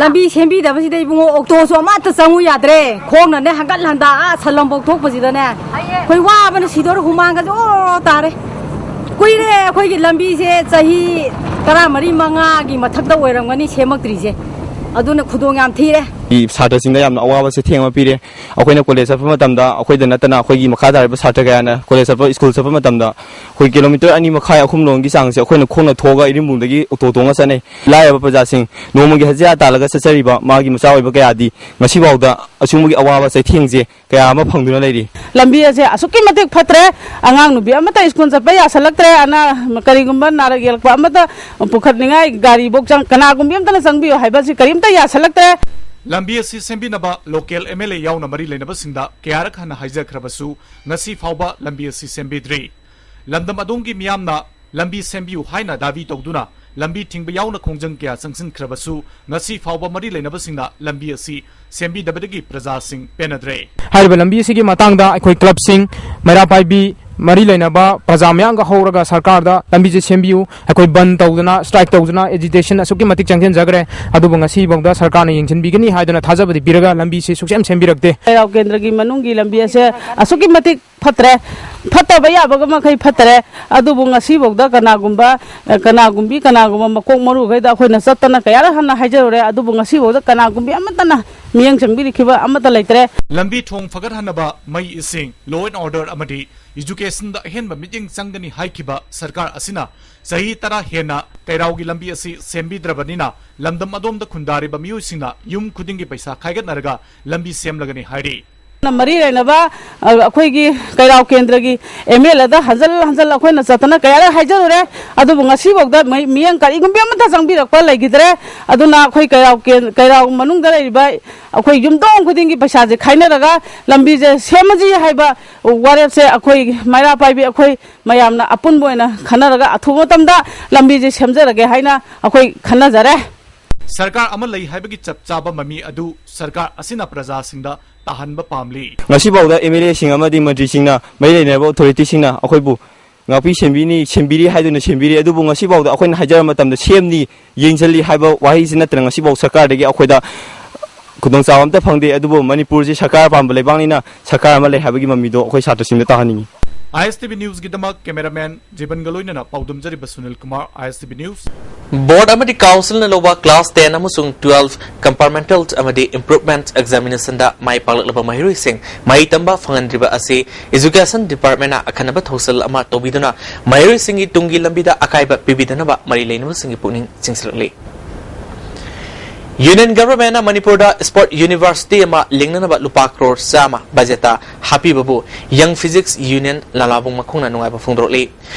ꯂꯝꯕꯤ ꯁꯦꯝꯕꯤꯗꯕꯁꯤꯗ ꯏꯕꯨꯡꯉꯣ, ꯑꯣꯛꯇꯣꯁꯨ ꯑꯃꯠꯇ ꯆꯪꯉꯨ ꯌꯥꯗ꯭ꯔꯦ꯫ ꯈꯣꯡꯅꯅꯦ ꯍꯪꯒꯠ ꯍꯟꯗꯥ ꯑꯥ ꯁꯂꯝꯐꯧ ꯊꯣꯛꯄꯁꯤꯗꯅꯦ ꯑꯩꯈꯣꯏ ꯋꯥꯕꯅ ꯁꯤꯗꯧꯔꯦ, ꯍꯨꯃꯥꯡꯒꯁꯦ ꯑꯣꯔꯣ ꯇꯥꯔꯦ꯫ ꯀꯨꯏꯔꯦ ꯑꯩꯈꯣꯏꯒꯤ ꯂꯝꯕꯤꯁꯦ, ꯆꯍꯤ ꯇꯔꯥꯃꯔꯤ ꯃꯉꯥꯒꯤ ꯃꯊꯛꯇ ꯑꯣꯏꯔꯝꯒꯅꯤ ꯁꯦꯝꯃꯛꯇ꯭ꯔꯤꯁꯦ꯫ ꯑꯗꯨꯅ ꯈꯨꯗꯣꯡ ꯌꯥꯝ ꯊꯤꯔꯦ꯫ ꯁꯥꯇ꯭ꯔꯁꯤꯡꯗ ꯌꯥꯝꯅ ꯑꯋꯥꯕ ꯆꯩꯊꯦꯡ ꯑꯃ ꯄꯤꯔꯦ꯫ ꯑꯩꯈꯣꯏꯅ ꯀꯣꯂꯦꯖ ꯆꯠꯄ ꯃꯇꯝꯗ, ꯑꯩꯈꯣꯏꯗ ꯅꯠꯇꯅ ꯑꯩꯈꯣꯏꯒꯤ ꯃꯈꯥ ꯇꯥꯔꯤꯕ ꯁꯥꯇ꯭ꯔ ꯀꯌꯥꯅ ꯀꯣꯂꯦꯖ ꯆꯠꯄ, ꯁ꯭ꯀꯨꯜ ꯆꯠꯄ ꯃꯇꯝꯗ ꯑꯩꯈꯣꯏ ꯀꯤꯂꯣꯃꯤꯇꯔ ꯑꯅꯤ ꯃꯈꯥꯏ, ꯑꯍꯨꯝ ꯂꯣꯝꯒꯤ ꯆꯥꯡꯁꯦ ꯑꯩꯈꯣꯏꯅ ꯈꯣꯡꯅ ꯊꯣꯛꯑꯒ ꯏꯔꯤꯜꯕꯨꯡꯗꯒꯤ ꯑꯣꯇꯣ ꯇꯣꯡꯉ ꯆꯠꯅꯩ꯫ ꯂꯥꯏꯔꯕ ꯄ꯭ꯔꯖꯥꯁꯤꯡ, ꯅꯣꯡꯃꯒꯤ ꯍꯖꯤꯔꯥ ꯇꯥꯜꯂꯒ ꯆꯠꯆꯔꯤꯕ ꯃꯥꯒꯤ ꯃꯆꯥ ꯑꯣꯏꯕ ꯀꯌꯥꯗꯤ ꯉꯁꯤꯐꯥꯎꯗ ꯑꯁꯤꯒꯨꯝꯕꯒꯤ ꯑꯋꯥꯕ ꯆꯩꯊꯦꯡꯁꯦ ꯀꯌꯥ ꯑꯃ ꯐꯪꯗꯨꯅ ꯂꯩꯔꯤ꯫ ꯂꯝꯕꯤ ꯑꯁꯦ ꯑꯁꯨꯛꯀꯤ ꯃꯇꯤꯛ ꯐꯠꯇ꯭ꯔꯦ꯫ ꯑꯉꯥꯡ ꯅꯨꯄꯤ ꯑꯃꯠꯇ ꯁ꯭ꯀꯨꯜ ꯆꯠꯄ ꯌꯥꯁꯜꯂꯛꯇ꯭ꯔꯦ꯫ ꯑꯅꯥ, ꯀꯔꯤꯒꯨꯝꯕ ꯅꯥꯔꯛ ꯌꯦꯛꯂꯛꯄ ꯑꯃꯠꯇ ꯄꯨꯈꯠꯅꯤꯡꯉꯥꯏ ꯒꯥꯔꯤꯐꯧ ꯆꯪ-, ꯀꯅꯥꯒꯨꯝꯕꯤ ꯑꯃꯠꯇꯅ ꯆꯪꯕꯤꯌꯨ ꯍꯥꯏꯕꯁꯤ ꯀꯔꯤꯝꯇ ꯌꯥꯁꯜꯂꯛꯇ꯭ꯔꯦ꯫ ꯂꯝꯕꯤ ꯑꯁꯤ ꯁꯦꯝꯕꯤꯅꯕ ꯂꯣꯀꯦꯜ ꯑꯦꯝ ꯑꯦꯜ ꯑꯦ ꯌꯥꯎꯅ ꯃꯔꯤ ꯂꯩꯅꯕꯁꯤꯡꯗ ꯀꯌꯥꯔꯛ ꯍꯟꯅ ꯍꯥꯏꯖꯈ꯭ꯔꯕꯁꯨ ꯉꯁꯤ ꯐꯥꯎꯕ ꯂꯝꯕꯤ ꯑꯁꯤ ꯁꯦꯝꯕꯤꯗ꯭ꯔꯤ꯫ ꯂꯝꯗꯝ ꯑꯗꯣꯝꯒꯤ ꯃꯤꯌꯥꯝꯅ ꯂꯝꯕꯤ ꯁꯦꯝꯕꯤꯌꯨ ꯍꯥꯏꯅ ꯗꯥꯕꯤ ꯇꯧꯗꯨꯅ ꯂꯝꯕꯤ ꯊꯤꯡꯕ ꯌꯥꯎꯅ ꯈꯣꯡꯖꯪ ꯀꯌꯥ ꯆꯪꯁꯤꯟꯈ꯭ꯔꯕꯁꯨ ꯉꯁꯤ ꯐꯥꯎꯕ ꯃꯔꯤ ꯂꯩꯅꯕꯁꯤꯡꯅ ꯂꯝꯕꯤ ꯑꯁꯤ ꯁꯦꯝꯕꯤꯗꯕꯗꯒꯤ ꯄ꯭ꯔꯖꯥꯁꯤꯡ ꯄꯦꯟꯅꯗ꯭ꯔꯦ꯫ ꯍꯥꯏꯔꯤꯕ ꯂꯝꯕꯤ ꯑꯁꯤꯒꯤ ꯃꯇꯥꯡꯗ ꯑꯩꯈꯣꯏ ꯀ꯭ꯂꯕꯁꯤꯡ, ꯃꯩꯔꯥ ꯄꯥꯏꯕꯤ, ꯃꯔꯤ ꯂꯩꯅꯕ ꯄ꯭ꯔꯖꯥ ꯃꯌꯥꯝꯒ ꯍꯧꯔꯒ ꯁꯔꯀꯥꯔꯗ ꯂꯝꯕꯤꯁꯦ ꯁꯦꯝꯕꯤꯌꯨ, ꯑꯩꯈꯣꯏ ꯕꯟ ꯇꯧꯗꯅ, ꯁ꯭ꯇ꯭ꯔꯥꯏꯛ ꯇꯧꯗꯅ, ꯑꯦꯖꯤꯇꯦꯁꯟ ꯑꯁꯨꯛꯀꯤ ꯃꯇꯤꯛ ꯆꯪꯁꯤꯟꯖꯈ꯭ꯔꯦ꯫ ꯑꯗꯨꯕꯨ ꯉꯁꯤꯐꯥꯎꯗ ꯁꯔꯀꯥꯔꯅ ꯌꯦꯡꯁꯤꯟꯕꯤꯒꯅꯤ ꯍꯥꯏꯗꯨꯅ ꯊꯥꯖꯕꯗꯤ ꯄꯤꯔꯒ ꯂꯝꯕꯤꯁꯤ ꯁꯨꯛꯁꯦꯝ ꯁꯦꯝꯕꯤꯔꯛꯇꯦ꯫ ꯀꯩꯔꯥꯎ ꯀꯦꯟꯗ꯭ꯔꯒꯤ ꯃꯅꯨꯡꯒꯤ ꯂꯝꯕꯤ ꯑꯁꯦ ꯑꯁꯨꯛꯀꯤ ꯃꯇꯤꯛ ꯐꯠꯇ꯭ꯔꯦ꯫ ꯐꯠꯇꯕ ꯌꯥꯕꯒ ꯃꯈꯩ ꯐꯠꯇꯔꯦ꯫ ꯑꯗꯨꯕꯨ ꯉꯁꯤꯐꯥꯎꯗ ꯀꯅꯥꯒꯨꯝꯕ, ꯑ, ꯀꯅꯥꯒꯨꯝꯕꯤ, ꯀꯅꯥꯒꯨꯝꯕ ꯃꯀꯣꯛ ꯃꯔꯨꯈꯩꯗ ꯑꯩꯈꯣꯏꯅ ꯆꯠꯇꯅ ꯀꯌꯥꯔꯛ ꯍꯟꯅ ꯍꯥꯏꯖꯔꯨꯔꯦ꯫ ꯑꯗꯨꯕꯨ ꯉꯁꯤꯐꯥꯎꯗ ꯀꯅꯥꯒꯨꯝꯕꯤ ꯑꯃꯠꯇꯅ ꯃꯤꯠꯌꯦꯡ ꯆꯪꯕꯤꯔꯛꯈꯤꯕ ꯑꯃꯠꯇ ꯂꯩꯇ꯭ꯔꯦ꯫ ꯂꯝꯕꯤ ꯊꯣꯡ ꯐꯒꯠꯍꯟꯅꯕ, ꯃꯩ, ꯏꯁꯤꯡ, law and order ꯑꯃꯗꯤ educationꯗ ꯑꯍꯦꯟꯕ ꯃꯤꯠꯌꯦꯡ ꯆꯪꯒꯅꯤ ꯍꯥꯏꯈꯤꯕ ꯁꯔꯀꯥꯔ ꯑꯁꯤꯅ ꯆꯍꯤ ꯇꯔꯥ ꯍꯦꯟꯅ ꯀꯩꯔꯥꯎꯒꯤ ꯂꯝꯕꯤ ꯑꯁꯤ ꯁꯦꯝꯕꯤꯗ꯭ꯔꯕꯅꯤꯅ ꯂꯝꯗꯝ ꯑꯗꯣꯝꯗ ꯈꯨꯟꯗꯥꯔꯤꯕ ꯃꯤꯑꯣꯏꯁꯤꯡꯅ ꯌꯨꯝ ꯈꯨꯗꯤꯡꯒꯤ ꯄꯩꯁꯥ ꯈꯥꯏꯒꯠꯅꯔꯒ ꯂꯝꯕꯤ ꯁꯦꯝꯂꯒꯅꯤ ꯍꯥꯏꯔꯤ꯫ ꯃꯔꯤ ꯂꯩꯅꯕ, ꯑ, ꯑꯩꯈꯣꯏꯒꯤ ꯀꯩꯔꯥꯎ ꯀꯦꯟꯗ꯭ꯔꯒꯤ MLAꯗ ꯍꯟꯖꯜ ꯍꯟꯖꯜ ꯑꯩꯈꯣꯏꯅ ꯆꯠꯇꯅ ꯀꯌꯥꯔꯛ ꯍꯥꯏꯖꯔꯨꯔꯦ꯫ ꯑꯗꯨꯕꯨ ꯉꯁꯤꯐꯥꯎꯗ ꯃꯤ-, ꯃꯤꯠꯌꯦꯡ ꯀꯔꯤꯒꯨꯝꯕꯤ ꯑꯃꯠꯇ ꯆꯪꯕꯤꯔꯛꯄ ꯂꯩꯈꯤꯗ꯭ꯔꯦ꯫ ꯑꯗꯨꯅ ꯑꯩꯈꯣꯏ ꯀꯩꯔꯥꯎ ꯀꯦꯟ-, ꯀꯩꯔꯥꯎ ꯃꯅꯨꯡꯗ ꯂꯩꯔꯤꯕ ꯑꯩꯈꯣꯏ ꯌꯨꯝꯊꯣꯡ ꯈꯨꯗꯤꯡꯒꯤ ꯄꯩꯁꯥꯁꯦ ꯈꯥꯏꯅꯔꯒ ꯂꯝꯕꯤꯁꯦ ꯁꯦꯝꯃꯁꯤ ꯍꯥꯏꯕ ꯋꯥꯔꯦꯞꯁꯦ ꯑꯩꯈꯣꯏ ꯃꯩꯔꯥ ꯄꯥꯏꯕꯤ ꯑꯩꯈꯣꯏ ꯃꯌꯥꯝꯅ ꯑꯄꯨꯟꯕ ꯑꯣꯏꯅ ꯈꯟꯅꯔꯒ ꯑꯊꯨꯕ ꯃꯇꯝꯗ ꯂꯝꯕꯤꯁꯦ ꯁꯦꯝꯖꯔꯒꯦ ꯍꯥꯏꯅ ꯑꯩꯈꯣꯏ ꯈꯟꯅꯖꯔꯦ꯫ ꯁꯔꯀꯥꯔ ꯑꯃ ꯂꯩ ꯍꯥꯏꯕꯒꯤ ꯆꯞ ꯆꯥꯕ ꯃꯃꯤ ꯑꯗꯨ ꯁꯔꯀꯥꯔ ꯑꯁꯤꯅ ꯄ꯭ꯔꯖꯥꯁꯤꯡꯗ ꯇꯥꯍꯟꯕ ꯄꯥꯝꯂꯤ꯫ ꯉꯁꯤꯐꯥꯎꯗ MLAꯁꯤꯡ ꯑꯃꯗꯤ ꯃꯟꯇ꯭ꯔꯤꯁꯤꯡꯅ, ꯃꯔꯤ ꯂꯩꯅꯔꯕ authorityꯁꯤꯡꯅ ꯑꯩꯈꯣꯏꯕꯨ ꯉꯥꯛꯄꯤ ꯁꯦꯟꯕꯤꯅꯤ, ꯁꯦꯝꯕꯤꯔꯤ ꯍꯥꯏꯗꯨꯅ ꯁꯦꯝꯕꯤꯔꯤ, ꯑꯗꯨꯕꯨ ꯉꯁꯤꯐꯥꯎꯗ ꯑꯩꯈꯣꯏꯅ ꯍꯥꯏꯖꯔ ꯃꯇꯝꯗ ꯁꯦꯝꯅꯤ, ꯌꯦꯡꯁꯤꯜꯂꯤ ꯍꯥꯏꯕ ꯋꯥꯍꯩꯁꯤ ꯅꯠꯇꯅ ꯉꯁꯤꯐꯥꯎ ꯁꯔꯀꯥꯔꯗꯒꯤ ꯑꯩꯈꯣꯏꯗ ꯈꯨꯗꯣꯡꯆꯥꯕ ꯑꯝꯇ ꯐꯪꯗꯦ꯫ ꯑꯗꯨꯕꯨ ꯃꯅꯤꯄꯨꯔꯁꯤ ꯁꯔꯀꯥꯔ ꯄꯥꯟꯕ ꯂꯩꯕꯥꯛꯅꯤꯅ ꯁꯔꯀꯥꯔ ꯑꯃ ꯂꯩ ꯍꯥꯏꯕꯒꯤ ꯃꯃꯤꯗꯣ ꯑꯩꯈꯣꯏ ꯁꯥꯇ꯭ꯔꯁꯤꯡꯗ ꯇꯥꯍꯟꯅꯤꯡꯉꯤ꯫ ISTV Newsꯒꯤꯗꯃꯛ cameraman ꯖꯤꯕꯟꯒ ꯂꯣꯏꯅꯅ ꯄꯥꯎꯗꯝꯖꯔꯤꯕ Sunil Kumar, ISTV News꯫ Board ꯑꯃꯗꯤ Councilꯅ ꯂꯧꯕ class ten ꯑꯃꯁꯨꯡ twelve compartmental ꯑꯃꯗꯤ improvement examinationꯗ ꯃꯥꯏ ꯄꯥꯛꯂꯛꯂꯕ ꯃꯍꯩꯔꯣꯏꯁꯤꯡ ꯃꯍꯩ ꯇꯝꯕ ꯐꯪꯍꯟꯗ꯭ꯔꯤꯕ ꯑꯁꯤ Education Departmentꯅ ꯑꯈꯟꯅꯕ ꯊꯧꯁꯤꯜ ꯑꯃ ꯇꯧꯕꯤꯗꯨꯅ ꯃꯍꯩꯔꯣꯏꯁꯤꯡꯒꯤ ꯇꯨꯡꯒꯤ ꯂꯝꯕꯤꯗ ꯑꯀꯥꯏꯕ ꯄꯤꯕꯤꯗꯅꯕ ꯃꯔꯤ ꯂꯩꯅꯕꯁꯤꯡꯒꯤ ꯄꯨꯛꯅꯤꯡ ꯆꯤꯡꯁꯤꯜꯂꯛꯂꯤ꯫ Union Governmentꯅ ꯃꯅꯤꯄꯨꯔꯗ Sport University ꯑꯃ ꯂꯤꯡꯅꯅꯕ ꯂꯨꯄꯥ ꯀ꯭ꯔꯣꯔ ꯆꯥꯝꯃ budgetꯇ ꯍꯥꯞꯄꯤꯕꯕꯨ Young Physics Union ꯂꯥꯂꯥꯕꯨꯡ ꯃꯈꯣꯡꯅ ꯅꯨꯡꯉꯥꯏꯕ ꯐꯣꯡꯗꯣꯔꯛꯂꯤ꯫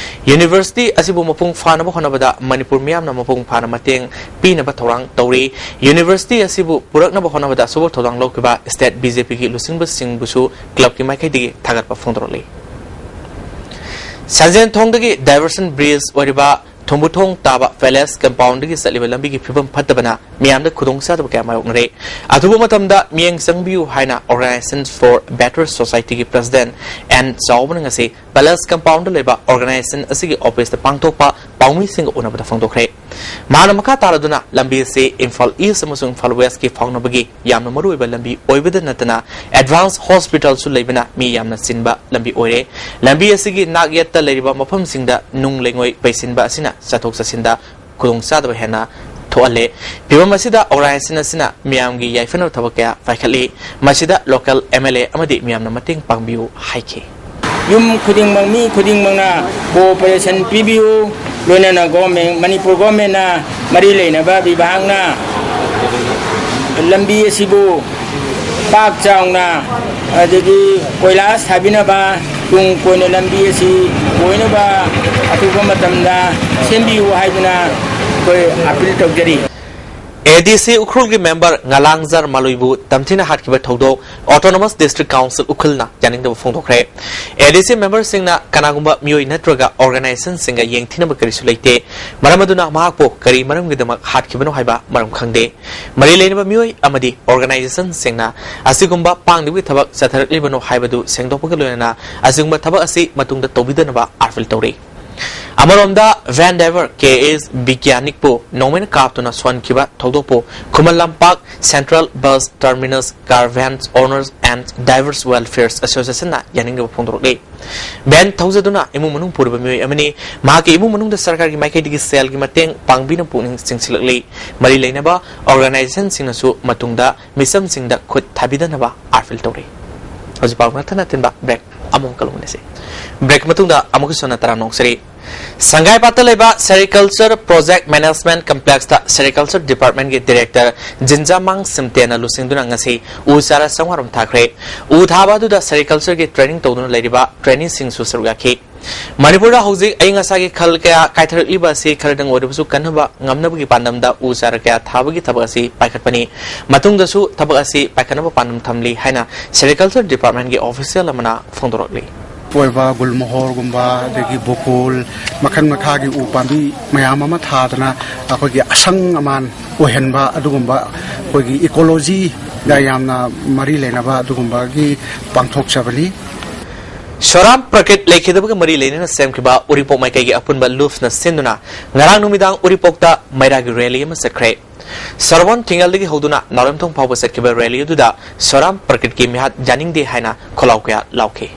University ꯑꯁꯤꯕꯨ ꯃꯄꯨꯡ ꯐꯥꯅꯕ ꯍꯣꯠꯅꯕꯗ ꯃꯅꯤꯄꯨꯔ ꯃꯤꯌꯥꯝꯅ ꯃꯄꯨꯡ ꯐꯥꯅ ꯃꯇꯦꯡ ꯄꯤꯅꯕ ꯊꯧꯔꯥꯡ ꯇꯧꯔꯤ꯫ University ꯑꯁꯤꯕꯨ ꯄꯨꯔꯛꯅꯕ ꯍꯣꯠꯅꯕꯗ ꯑꯆꯧꯕ ꯊꯧꯗꯥꯡ ꯂꯧꯈꯤꯕ state BJPꯒꯤ ꯂꯨꯆꯤꯡꯕꯁꯤꯡꯕꯨꯁꯨ clubꯀꯤ ꯃꯥꯏꯀꯩꯗꯒꯤ ꯊꯥꯒꯠꯄ ꯐꯣꯡꯗꯣꯔꯛꯂꯤ꯫ ꯁꯟꯖꯦꯟ ꯊꯣꯡꯗꯒꯤ diversion bridge ꯑꯣꯏꯔꯤꯕ ꯊꯣꯡꯕꯨꯊꯣꯡ ꯇꯥꯕ Palace Compoundꯗꯒꯤ ꯆꯠꯂꯤꯕ ꯂꯝꯕꯤꯒꯤ ꯐꯤꯕꯝ ꯐꯠꯇꯕꯅ ꯃꯤꯌꯥꯝꯗ ꯈꯨꯗꯣꯡꯆꯥꯗꯕ ꯀꯌꯥ ꯃꯥꯌꯣꯛꯅꯔꯦ꯫ ꯑꯊꯨꯕ ꯃꯇꯝꯗ ꯃꯤꯠꯌꯦꯡ ꯆꯪꯕꯤꯌꯨ ꯍꯥꯏꯅ Organization for Better Societyꯒꯤ President N ꯆꯥꯎꯕꯅ ꯉꯁꯤ Palace Compoundꯗ ꯂꯩꯕ organization ꯑꯁꯤꯒꯤ officeꯇ ꯄꯥꯡꯊꯣꯛꯄ ꯄꯥꯎꯃꯤꯁꯤꯡꯒ ꯎꯅꯕꯗ ꯐꯣꯡꯗꯣꯛꯈ꯭ꯔꯦ꯫ ꯃꯍꯥꯛꯅ ꯃꯈꯥ ꯇꯥꯔꯗꯨꯅ ꯂꯝꯕꯤ ꯑꯁꯤ ꯏꯝꯐꯥꯜ ꯏꯁ ꯑꯃꯁꯨꯡ ꯏꯝꯐꯥꯜ ꯋꯦꯁꯀꯤ ꯐꯥꯎꯅꯕꯒꯤ ꯌꯥꯝꯅ ꯃꯔꯨꯑꯣꯏꯕ ꯂꯝꯕꯤ ꯑꯣꯏꯕꯗ ꯅꯠꯇꯅ ꯑꯦꯗꯚꯥꯟꯁ ꯍꯣꯁꯄꯤꯇꯥꯜꯁꯨ ꯂꯩꯕꯅ ꯃꯤ ꯌꯥꯝꯅ ꯆꯤꯟꯕ ꯂꯝꯕꯤ ꯑꯣꯏꯔꯦ꯫ ꯂꯝꯕꯤ ꯑꯁꯤꯒꯤ ꯅꯥꯛ ꯌꯦꯠꯇ ꯂꯩꯔꯤꯕ ꯃꯐꯝꯁꯤꯡꯗ ꯅꯨꯡ ꯂꯩꯉꯣꯏ ꯄꯩꯁꯤꯟꯕ ꯑꯁꯤꯅ ꯆꯠꯊꯣꯛ ꯆꯠꯁꯤꯟꯗ ꯈꯨꯗꯣꯡꯆꯥꯗꯕ ꯍꯦꯟꯅ ꯊꯣꯛꯍꯜꯂꯦ꯫ ꯐꯤꯚꯝ ꯑꯁꯤꯗ ꯑꯣꯔꯒꯅꯥꯏꯖꯦꯁꯟ ꯑꯁꯤꯅ ꯃꯤꯌꯥꯝꯒꯤ ꯌꯥꯏꯐꯅꯕ ꯊꯕꯛ ꯀꯌꯥ ꯄꯥꯏꯈꯠꯂꯤ꯫ ꯃꯁꯤꯗ ꯂꯣꯀꯦꯜ ꯑꯦꯝ ꯑꯦꯜ ꯑꯦ ꯑꯃꯗꯤ ꯃꯤꯌꯥꯝꯅ ꯃꯇꯦꯡ ꯄꯥꯡꯕꯤꯌꯨ ꯍꯥꯏꯈꯤ꯫ ꯌꯨꯝ ꯈꯨꯗꯤꯡꯃꯛ, ꯃꯤ ꯈꯨꯗꯤꯡꯃꯛꯅ ꯀꯣꯑꯣꯄꯔꯦꯁꯟ ꯄꯤꯕꯤꯌꯨ, ꯂꯣꯏꯅꯅ ꯒꯣꯔꯃꯦꯟ, ꯃꯅꯤꯄꯨꯔ ꯒꯣꯔꯃꯦꯟꯅ ꯃꯔꯤ ꯂꯩꯅꯕ ꯕꯤꯚꯥꯒꯅ ꯂꯝꯕꯤ ꯑꯁꯤꯕꯨ ꯄꯥꯛ ꯆꯥꯎꯅ, ꯑꯗꯒꯤ ꯀꯣꯏꯂꯥꯁ ꯊꯥꯕꯤꯅꯕ, ꯇꯨꯡ ꯀꯣꯏꯅ ꯂꯝꯕꯤ ꯑꯁꯤ ꯑꯣꯏꯅꯕ ꯑꯊꯨꯕ ꯃꯇꯝꯗ ꯁꯦꯝꯕꯤꯌꯨ ꯍꯥꯏꯗꯨꯅ ꯑꯩꯈꯣꯏ ꯑꯥꯄꯤꯜ ꯇꯧꯖꯔꯤ꯫ ꯑꯦ ꯗꯤ ꯁꯤ ꯎꯈ꯭ꯔꯨꯜꯒꯤ ꯃꯦꯝꯕꯔ ꯉꯂꯥꯡꯖꯥꯔ ꯃꯥꯂꯨꯏꯕꯨ ꯇꯝꯊꯤꯅ ꯍꯥꯠꯈꯤꯕ ꯊꯧꯗꯣꯛ ꯑꯣꯇꯣꯅꯣꯃꯁ ꯗꯤꯁꯇ꯭ꯔꯤꯛ ꯀꯥꯎꯟꯁꯤꯜ ꯎꯈ꯭ꯔꯨꯜꯅ ꯌꯥꯅꯤꯡꯗꯕ ꯐꯣꯡꯗꯣꯛꯈ꯭ꯔꯦ꯫ ꯑꯦ ꯗꯤ ꯁꯤ ꯃꯦꯝꯕꯔꯁꯤꯡꯅ ꯀꯅꯥꯒꯨꯝꯕ ꯃꯤꯑꯣꯏ ꯅꯠꯇ꯭ꯔꯒ ꯑꯣꯔꯒꯅꯥꯏꯖꯦꯁꯟꯁꯤꯡꯒ ꯌꯦꯡꯊꯤꯅꯕ ꯀꯔꯤꯁꯨ ꯂꯩꯇꯦ꯫ ꯃꯔꯝ ꯑꯗꯨꯅ ꯃꯍꯥꯛꯄꯨ ꯀꯔꯤ ꯃꯔꯝꯒꯤꯗꯃꯛ ꯍꯥꯠꯈꯤꯕꯅꯣ ꯍꯥꯏꯕ ꯃꯔꯝ ꯈꯪꯗꯦ꯫ ꯃꯔꯤ ꯂꯩꯅꯕ ꯃꯤꯑꯣꯏ ꯑꯃꯗꯤ ꯑꯣꯔꯒꯅꯥꯏꯖꯦꯁꯟꯁꯤꯡꯅ ꯑꯁꯤꯒꯨꯝꯕ ꯄꯥꯡꯗꯕꯒꯤ ꯊꯕꯛ ꯆꯠꯊꯔꯛꯂꯤꯕꯅꯣ ꯍꯥꯏꯕꯗꯨ ꯁꯦꯡꯗꯣꯛꯄꯒ ꯂꯣꯏꯅꯅ ꯑꯁꯤꯒꯨꯝꯕ ꯊꯕꯛ ꯑꯁꯤ ꯃꯇꯨꯡꯗ ꯇꯧꯕꯤꯗꯅꯕ ꯑꯥꯔꯐꯤꯜ ꯇꯧꯔꯤ꯫ ꯑꯃꯔꯣꯝꯗ, ꯚꯦꯟ ꯗ꯭ꯔꯥꯏꯚꯔ ꯀꯦ ꯑꯦꯁ ꯕꯤꯒ꯭ꯌꯥꯅꯤꯛꯄꯨ ꯅꯣꯡꯃꯩꯅ ꯀꯥꯞꯇꯨꯅ ꯁꯣꯛꯍꯟꯈꯤꯕ ꯊꯧꯗꯣꯛꯄꯨ ꯈꯨꯃꯟ ꯂꯝꯄꯥꯛ central bus terminus car van owners and drivers welfare ꯑꯦꯁꯣꯁꯤꯌꯦꯁꯟꯅ ꯌꯥꯅꯤꯡꯗꯕ ꯐꯣꯡꯗꯣꯔꯛꯂꯤ꯫ ꯚꯦꯟ ꯊꯧꯖꯗꯨꯅ ꯏꯃꯨꯡ ꯃꯅꯨꯡ ꯄꯨꯔꯤꯕ ꯃꯤꯑꯣꯏ ꯑꯃꯅꯤ꯫ ꯃꯍꯥꯛꯀꯤ ꯏꯃꯨꯡ ꯃꯅꯨꯡꯗ ꯁꯔꯀꯥꯔꯒꯤ ꯃꯥꯏꯀꯩꯗꯒꯤ ꯁꯦꯜꯒꯤ ꯃꯇꯦꯡ ꯄꯥꯡꯕꯤꯅ ꯄꯨꯛꯅꯤꯡ ꯆꯤꯡꯁꯤꯜꯂꯛꯂꯤ꯫ ꯃꯔꯤ ꯂꯩꯅꯕ ꯑꯣꯔꯒꯅꯥꯏꯖꯦꯁꯟꯁꯤꯡꯅꯁꯨ ꯃꯇꯨꯡꯗ ꯃꯤꯆꯝꯁꯤꯡꯗ ꯈꯨꯠ ꯊꯥꯕꯤꯗꯅꯕ ꯑꯥꯔꯐꯤꯜ ꯇꯧꯔꯤ꯫ ꯍꯧꯖꯤꯛ ꯄꯥꯎ ꯅꯠꯇꯅ ꯊꯤꯟꯕ ꯕ꯭ꯔꯦꯛ ꯑꯃꯃꯨꯛꯀ ꯂꯧꯃꯤꯟꯅꯁꯤ꯫ ꯕ꯭ꯔꯦꯛ ꯃꯇꯨꯡꯗ ꯑꯃꯨꯛꯀꯁꯨ ꯍꯟꯅ ꯇꯔꯥꯝꯅ ꯑꯣꯛꯆꯔꯤ꯫ ꯁꯪꯒꯥꯏꯄꯥꯠꯇ ꯂꯩꯕ ꯁꯦꯔꯤꯀꯜꯆꯔ ꯄ꯭ꯔꯣꯖꯦꯛ ꯃꯦꯅꯦꯖꯃꯦꯟꯠ ꯀꯝꯄ꯭ꯂꯦꯛꯁꯇ ꯁꯦꯔꯤꯀꯜꯆꯔ ꯗꯤꯄꯥꯔꯠꯃꯦꯟꯠꯀꯤ ꯗꯤꯔꯦꯛꯇꯔ ꯖꯤꯟꯖꯥꯃꯥꯡ ꯁꯤꯝꯇꯦꯅ ꯂꯨꯆꯤꯡꯗꯨꯅ ꯉꯁꯤ ꯎ ꯆꯥꯔꯥ ꯆꯥꯝꯃꯉꯥ ꯔꯣꯝ ꯊꯥꯈ꯭ꯔꯦ꯫ ꯎ ꯊꯥꯕ ꯑꯗꯨꯗ ꯁꯦꯔꯤꯀꯜꯆꯔꯒꯤ ꯇ꯭ꯔꯦꯅꯤꯡ ꯇꯧꯗꯨꯅ ꯂꯩꯔꯤꯕ ꯇ꯭ꯔꯦꯅꯤꯁꯤꯡꯁꯨ ꯁꯔꯨꯛ ꯌꯥꯈꯤ꯫ ꯃꯅꯤꯄꯨꯔꯗ ꯍꯧꯖꯤꯛ ꯑꯏꯪ ꯑꯁꯥꯒꯤ ꯈꯜ ꯀꯌꯥ ꯀꯥꯏꯊꯔꯛꯂꯤꯕ ꯑꯁꯤ ꯈꯔꯗꯪ ꯑꯣꯏꯔꯕꯁꯨ ꯀꯟꯅꯕ ꯉꯝꯅꯕꯒꯤ ꯄꯥꯟꯗꯝꯗ ꯎ ꯆꯥꯔꯥ ꯀꯌꯥ ꯊꯥꯕꯒꯤ ꯊꯕꯛ ꯑꯁꯤ ꯄꯥꯏꯈꯠꯄꯅꯤ꯫ ꯃꯇꯨꯡꯗꯁꯨ ꯊꯕꯛ ꯑꯁꯤ ꯄꯥꯏꯈꯠꯅꯕ ꯄꯥꯟꯗꯝ ꯊꯝꯂꯤ ꯍꯥꯏꯅ ꯁꯦꯔꯤꯀꯜꯆꯔ ꯗꯤꯄꯥꯔꯠꯃꯦꯟꯠꯀꯤ ꯑꯣꯐꯤꯁꯤꯌꯦꯜ ꯑꯃꯅ ꯐꯣꯡꯗꯣꯔꯛꯂꯤ꯫ ꯑꯣꯏꯕ ꯒꯨꯜꯃꯣꯍꯣꯔꯒꯨꯝꯕ, ꯑꯗꯒꯤ ꯕꯣꯀꯨꯜ, ꯃꯈꯜ ꯃꯈꯥꯒꯤ ꯎ ꯄꯥꯝꯕꯤ ꯃꯌꯥꯝ ꯑꯃ ꯊꯥꯗꯅ ꯑꯩꯈꯣꯏꯒꯤ ꯑꯁꯪ ꯑꯃꯥꯟ ꯑꯣꯏꯍꯟꯕ ꯑꯗꯨꯒꯨꯝꯕ ꯑꯩꯈꯣꯏꯒꯤ ꯏꯀꯣꯂꯣꯖꯤꯗ ꯌꯥꯝꯅ ꯃꯔꯤ ꯂꯩꯅꯕ ꯑꯗꯨꯒꯨꯝꯕꯒꯤ ꯄꯥꯡꯊꯣꯛꯆꯕꯅꯤ꯫ ꯁꯣꯔꯥꯝ ꯄ꯭ꯔꯀꯤꯠ ꯂꯩꯈꯤꯗꯕꯒ ꯃꯔꯤ ꯂꯩꯅꯅ ꯁꯦꯝꯈꯤꯕ ꯎꯔꯤꯄꯣꯛ ꯃꯥꯏꯀꯩꯒꯤ ꯑꯄꯨꯟꯕ ꯂꯨꯞꯅ ꯁꯤꯟꯗꯨꯅ ꯉꯔꯥꯡ ꯅꯨꯃꯤꯗꯥꯡ ꯎꯔꯤꯄꯣꯛꯇ ꯃꯩꯔꯥꯒꯤ ꯔꯦꯂꯤ ꯑꯃ ꯆꯠꯈ꯭ꯔꯦ꯫ ꯁꯔꯋꯥꯟ ꯊꯤꯡꯉꯦꯜꯗꯒꯤ ꯍꯧꯗꯨꯅ ꯅꯥꯎꯔꯦꯝꯊꯣꯡ ꯐꯥꯎꯕ ꯆꯠꯈꯤꯕ ꯔꯦꯂꯤ ꯑꯗꯨꯗ ꯁꯣꯔꯥꯝ ꯄ꯭ꯔꯀꯤꯠꯀꯤ ꯃꯤꯍꯥꯠ ꯌꯥꯅꯤꯡꯗꯦ ꯍꯥꯏꯅ ꯈꯣꯜꯂꯥꯎ ꯀꯌꯥ ꯂꯥꯎꯈꯤ꯫